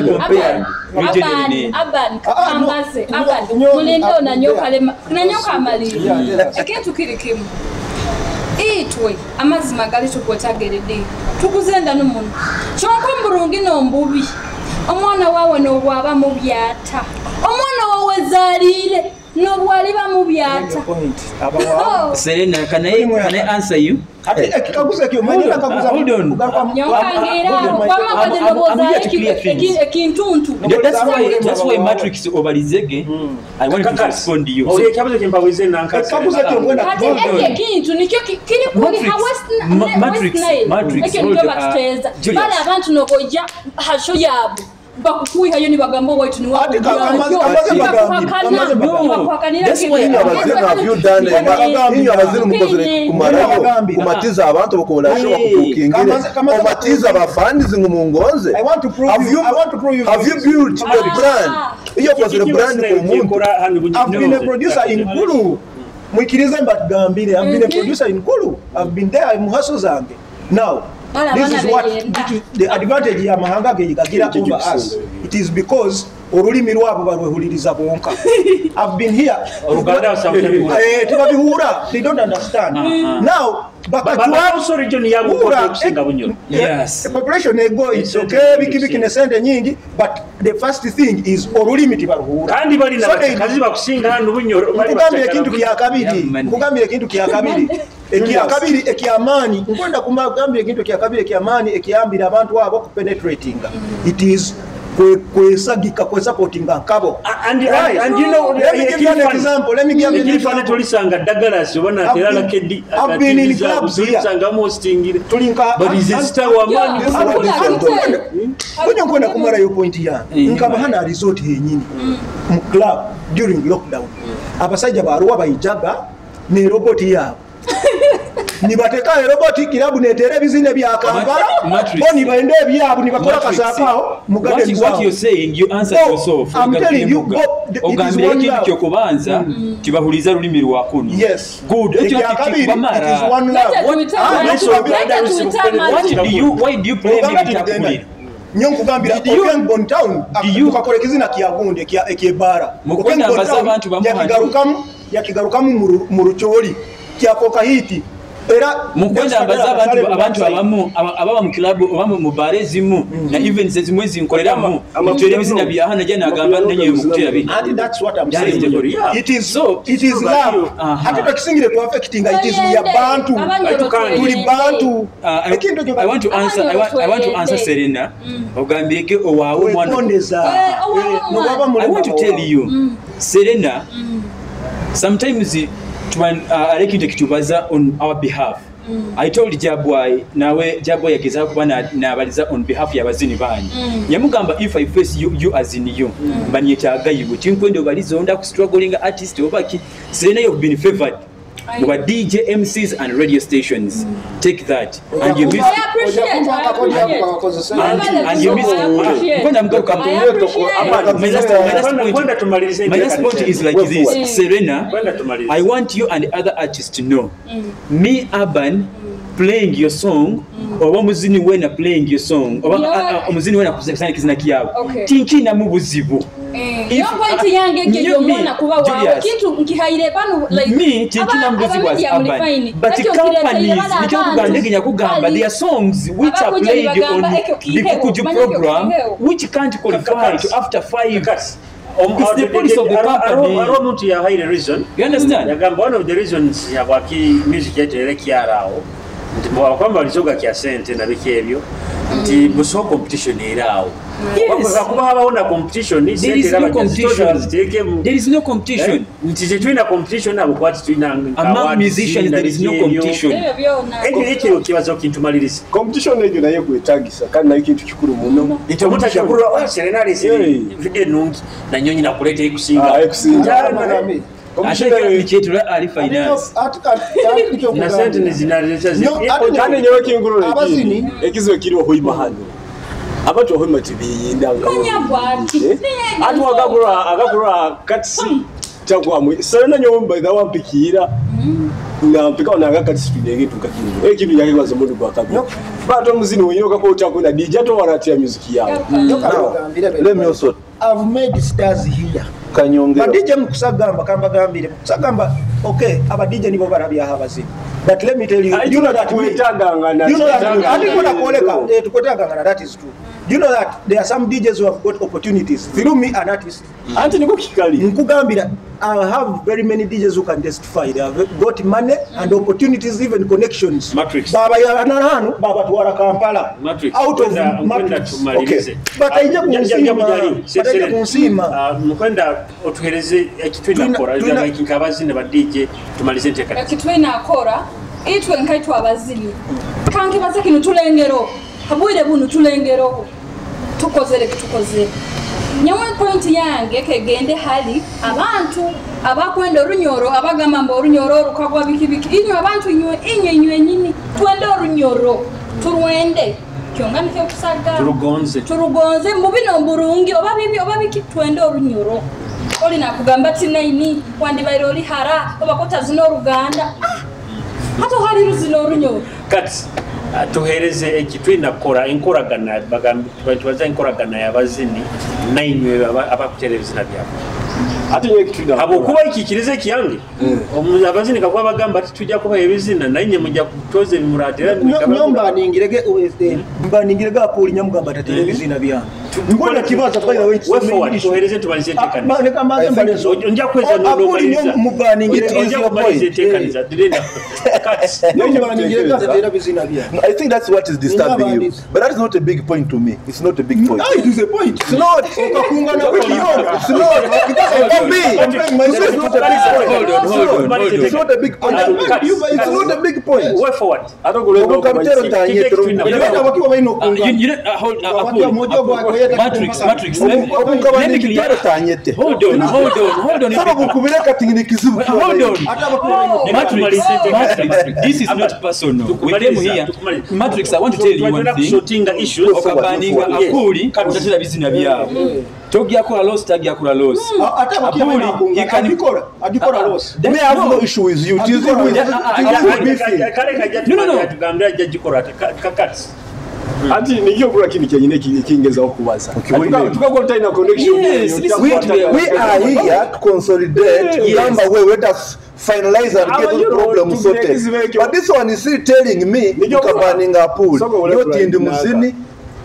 compare regionally. Aban kambaze aban mulendo na nyoka lema na nyoka amaliri ekintu kiri kimu itwe amazima gali tukwetageredde tukuzenda n'omuntu kyonka omurungi n'ombubi omwana wawe n'obwaba mubyata omwana wawe zaliire n'obwaliba mubyata. Serena, can I answer you? I'm here to clear things. That's why Matrix Obalizege, I want to respond to you. Matrix, kumatiza abantu bakobolasho bakukingire omatiza abafandizi ngumungonze. Have you built a brand? Iyo kozere brand ku muntu. I've been a producer in Gulu. Mwikirize mbatugambire. I've been a producer in Gulu. I've been there mu hustle zange. Now this is what the advantage ya mahanga ge over us. It is because olulimi lwabo balwehuliriza bonka. I've been here. Tebabihura, they don't understand. Now bakachwa region ya Bukoto Bunyoro. Yes. The population ego it's okay biki biki ne sente nyingi, but the first thing is olulimi tibaruhura. Kandi bali na bakazi bakusinga hano Bunyoro. Nkugambire ekintu kya kabiri. Nkugambire ekintu kya kabiri. Ekyakabiri ekyamaanyi nkwenda kumagambira ekintu ekyakabiri ekyamaanyi ekiyambira abantu abo kupenetratinga. It is kwesagika kwesupportinga nkabo. And you know, let me give you an example. Let me give you an example. Tolisanga Douglas obana terala kedi I've been in clubs here. Tolisanga mostingire. Tulinka but is it star wa mani. Kunyo nkwenda kumara yo point ya. Nkaba hana resort yenyini mu club during lockdown. Abasajja baruwa bayijaga ne robot yabo. Nibateka roboti kilabu netere bizine bya Kampala oni baende byabu nibakora kasakao mugade. What you're saying, you answer yourself. I'm telling you, ogambire ekintu kyokubanza tibahuliza lulimi lwa kuno. Yes, good. It is one love. Why do you play me? Nyo nkugambira Okengbon Town tukakora ekizina kyagundi ekyebara Okengbon Town yakigarukamu mu rucholi kyafoka hiti. Era mukwenda mbaza abantu abamu ababa mu club oba mu bare zimu na events zimwe zinkoreramu mutera bizina bya hana jana agamba nenye mukutera bi. And that's what I'm saying. It is so it is love. Hata tukisingire to affecting it is we are bantu. Tuli bantu. I want to answer I want to answer Serena. Ogambireke owawe mwana. I want to tell you Serena, sometimes aleki tekitubaza on our behalf. I told Jabwai nawe Jabwai yageza kuba nabaliza on behalf ya bazini banyu. Yamugamba if I face you as in you banyetaaga iwe tinkwende obaliza onda ku struggling artist obaki. Serena, you've been favored by DJ, MCs and radio stations. Take that. And you miss. And you miss. My last point is like this. Serena, I want you and other artists to know. Me, Urban, Playing your song oba omuzini wena playing your song oba omuzini wena kuzana kizina kyabo tinkinamu buzibu. Yo point yange ekyo omwana kuba wawe kintu nkihaire banu like me tinkinamu buzibu as urban, but companies nikyo kugamba kugamba their songs which are played on the Kukuju program which can't qualify to after 5. It's the policy of the company. Omuntu yahaire reason. You understand? Yagamba one of the reasons yabwaki music yetu kyaraawo nti bwakwamba lizoga kya sente na biki ebyo nti buso competition eraawo. Kuba habaho na competition there is no competition. There is no competition. Nti tetulina competition abo kwati tulina among musicians there is no competition. Ekyo ekyo kibazo kintumaliriza. Competition ekyo naye kwetagisa kandi nayo kintu kikulu muno. Nti omuntu ajakulwa Serena alese video ennungi na nnyonyi nakuleeta ekusinga. Ekusinga. Ate ali finance. Na sente nezinaleta kandi nyewe kingurule ekizibu kiri ohoima hano. Abantu ohoima tibiyinda ati agakura katsi chakwa Serena nyewe by the one pikira na mpika onanga katsi tudenge tukakingo ekibi yake kwazo mundu gwa kabi bato muzini wenyoka ko utakuna DJ to waratia music yao. Let me also I've made stars here. Kanyongero. Ba DJ mukusagamba kambagambire mukusagamba okay aba DJ nibo barabya abazini. But let me tell you, you know that we you know that I think what that is true. Do you know that there are some DJs who have got opportunities through me an artist. Anti niko kikali. Nkugambira I have very many DJs who can testify. They have got money and opportunities, even connections. Matrix. Baba ya hano baba tuwara Kampala. Matrix. Out of Matrix. Okay. But aija kunsima. Mkwenda otuhereze ekitwina kora like nkabazini ba DJ tumalize ntekana. Ekitwina kora itwe nkaitwa abazini. Kanki baze kino tulengero. Habwire bunu tulengero. Tukozere kitukozere. Nyawe point yange kegende hali abantu abakwenda orunyoro abagamba mbo orunyoro rukagwa biki biki inywe abantu inywe inywe nyini twende orunyoro turwende kyonga nikyo kusaga turugonze mu bino mburungi oba bibi oba biki twende orunyoro oli nakugamba tinaini wandibaire oli hara oba kota zino oruganda hato hali ruzino orunyoro kati tuhereze ekitwina kora enkoragana bagamba tubaza enkoragana yabazini nainywe abakutera ebizina byabo ate nyewe ekitwina abo kuba ikikirize kiyange abazini kakuba bagamba ati tujja kuba ebizina nainye mujja kutoza ebimuratera nyomba ningirege mba ningirege apoli nyamugamba tatera ebizina byange ngona kibaza by the way tuhereze tumalize tekaniza neka mbanze mbalezo nja kweza apoli nyomba ningirege nja kumalize tekaniza dilenda nyomba ningirege tatera ebizina byange. I think that's what is disturbing you, but that is not a big point to me. It's not a big point. It is a point. It's not. It's not. For me, it's not a big point. Hold on. It's not a big point. It's not a big point. Way forward. You know, hold Matrix. Let me clear. Hold on. Hold on. Matrix. This is not personal. We came here. Matrix, I want to tell you one thing. Okabaninga akuli utatera bizina byabo. Togia kula loss, tagia kula loss. Apuli, he can adikora loss. Me have no issue with you. It is with No. Tugambira jajikora kakati. Ati niyo kula kini kyenyine kingeza okubaza. Tukagwa tutaina connection. Yes, we are here to consolidate. Gamba we let us finalize and get the problem sorted. But this one is still telling me ukabaninga pool. Yoti ndi muzini.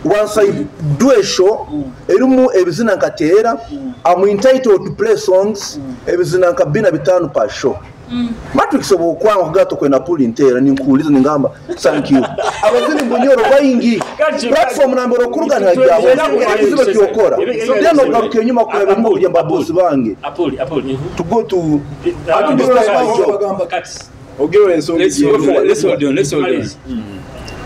Once I do a show, erimu ebizina nkateera, I'm entitled to play songs ebizina nka 45 per show. Matrix obukwanga kugato kwena pool intera ninkuuliza ningamba thank you. Abazini Bunyoro bayingi platform nambero kuruga ntajabo ekizibu kyokora. Then ogaruka enyuma kureba mu kujamba boss bange. Apoli to go to Ogero ensonga. Let's hold on.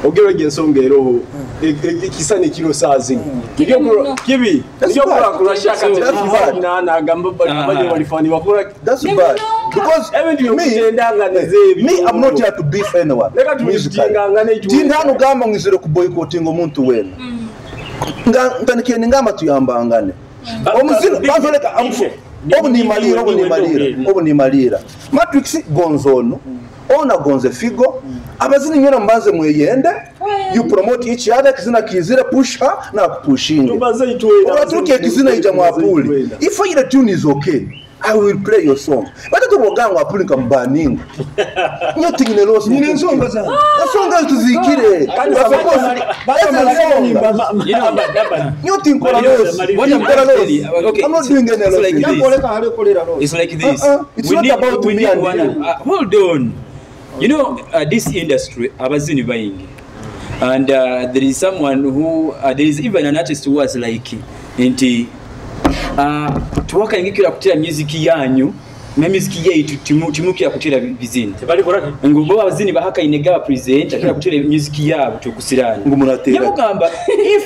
Ogero ensonga eroho ekisane kiro sazi. Kibi nikyo kula shaka na agamba baje walifani bakora. That's bad. Because me I'm not here to beef anyone. Tindano gamba ngizire ku boycotting omuntu wena. Nga ntanikiye ngamba tuyambangane. Omuzino bazoleka amfu. Obu nimalira, obu nimalira, obu nimalira. Matrix gonzo ono, ona gonze figo, abazini nyona mbanze mweyende, you promote each other, kizina kizire push her na kupushinge. Tubaze itwena. Obatuke ekizina ija mwapuli. If your tune is okay, I will play your song. Bata tubogangwa apuli nkamubaninga. Nyo tingine losi. Nyine ensonga zange. Ensonga tuzikire. Kandi Ensonga. You know, Nyo tinkora losi. What I'm Tinkora losi. actually, okay, I'm not doing any it's loss. like this. Yakoleka halekolera losi. It's like this. Uh-uh. It's We not need- about we me need and one, you. Hold on. You know, this industry, abazini buying. And there is someone who, there is even an artist who was like, nti, tuwakayingikira kutera music yanyu, na music yaitu timukira kutera bizini. Ngo bo abazini bahakaine ga present akira kutera music yabo tukusirana. Ngo muratera. Yamugamba if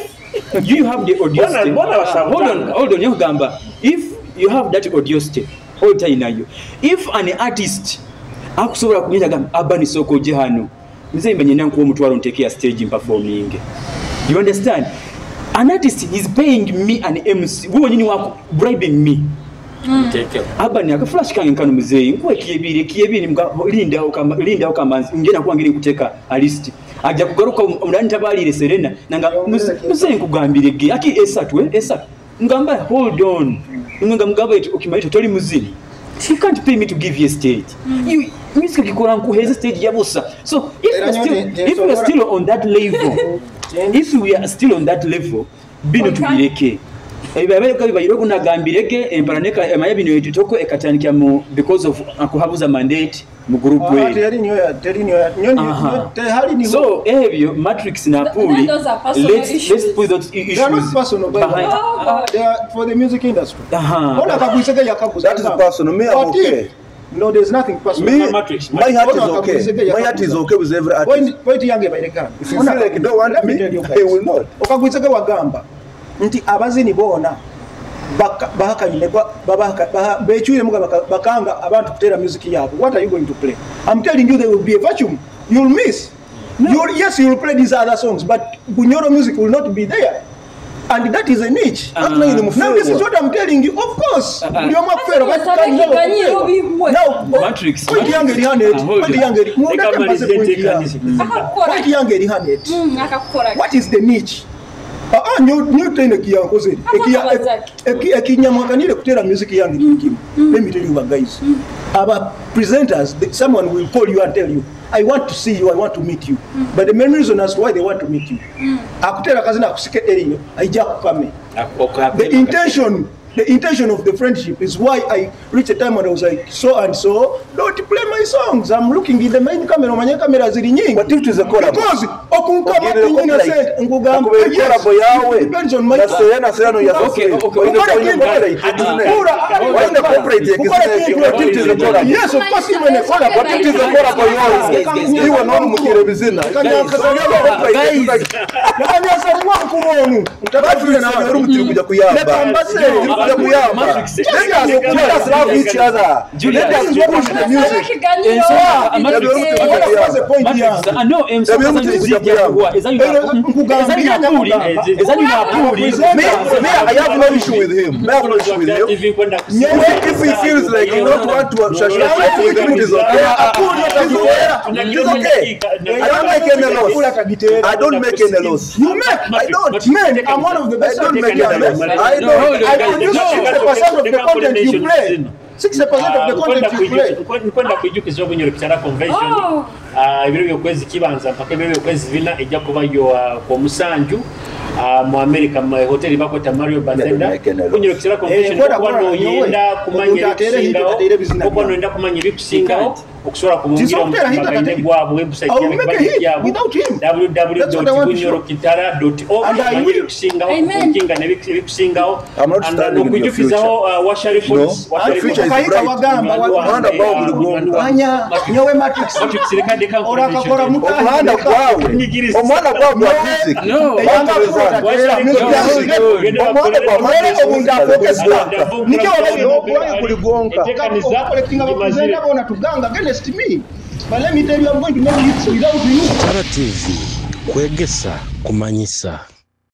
you have the audacity. Bona basabutanga. Hold on, hold on, yamugamba if you have that audacity, otayinayo. If an artist akusobola kunyita gamba abba nisoko je hano. Nze mbenye nankuwa omutwalo nteeke ya stage performing. You understand? An artist is paying me an MC. Wewe nyini wako bribing me. Abba ni akaflash kange nkano muzeeyi nkuwa ekyebiri ekyebiri mga linda okama linda okamanzi ngenda kuwa ngiri kuteka a list ajja kugaruka omulani tabalire Serena nanga muzeeyi nkugambire ge aki esatu esatu ngamba hold on ngamba mugamba eti okimanyi toli muzini. You can't pay me to give you a stage. You music kikora nkuheza stage yabusa. So if we are still on that level, if we are still on that level, bino tubireke. Ebyo bayiro kunagambireke emparaneka emaya bino etoko ekatandika mu because of akuhabuza mandate mu group we. So ebyo Matrix na Puli, let's put those issues. They are not personal, behind. They are for the music industry. That is personal. Me, I'm okay. No, there's nothing personal. Me, my heart is okay. My heart is okay with every artist. Point yange baireka. If you feel like you don't want me, I will not. Okagwisege wagamba nti abazini bona bahakanyinegwa bechuire muga bakanga abantu kutera music yabo. What are you going to play? I'm telling you there will be a vacuum. You'll miss. No. Yes, you'll play these other songs, but Bunyoro music will not be there. And that is a niche. Now this is what I'm telling you. Of course. Now, Matrix. Point yange eri hanet. Point yange eri hanet. What is the niche? New tene kiyankoze. Ekinyamwakanire kutera music yange kikimu. Let me tell you guys. Our presenters, someone will call you and tell you, I want to see you, I want to meet you. But the main reason as why they want to meet you. Akutera kazina akusike eriyo, aija kukame. The intention of the friendship is why I reached a time when I was like, so and so, don't play my songs. I'm looking in the main camera, manye camera ziri nyingi. But if it is a collab. Because okunkama pinyina said, ngugamba, yes, it depends on my Okay, okay. Yes, of course, even a collab. But it is a collab for yours. You are not mukire bizina. Let us love each other. Let us push the music. Me, I have no issue with him. If he feels like he don't want to with him, it is okay. It's okay. I don't make any loss. I don't make any loss. You make. I don't. Man, I'm one of the best. I don't make any loss. I don't. I produce 60% of the content you play. 60% of the content you play. Nkwenda kwijukiza Obunyoro Kitara Convention. Ebiro by'okwezi kibanza mpaka ebiro by'okwezi bina ejja kubayo ku Musanju mu America mu hotel bakweta Mario Bazenda. Obunyoro Kitara Convention okuba n'oyenda kumanya ebikusingawo okusobola kubungira omutimbagano gwabwe website yabwe www.bunyorokitara.org ebikusingawo kukinga n'ebikusingawo n'okujjukizaho Washa Records. Nyowe Matrix omuhanda gwawe omuhanda gwawe gwa music. Omuhanda gwa me. But let me tell you, I'm going to make it without you. Kitara TV, kwegesa, kumanyisa.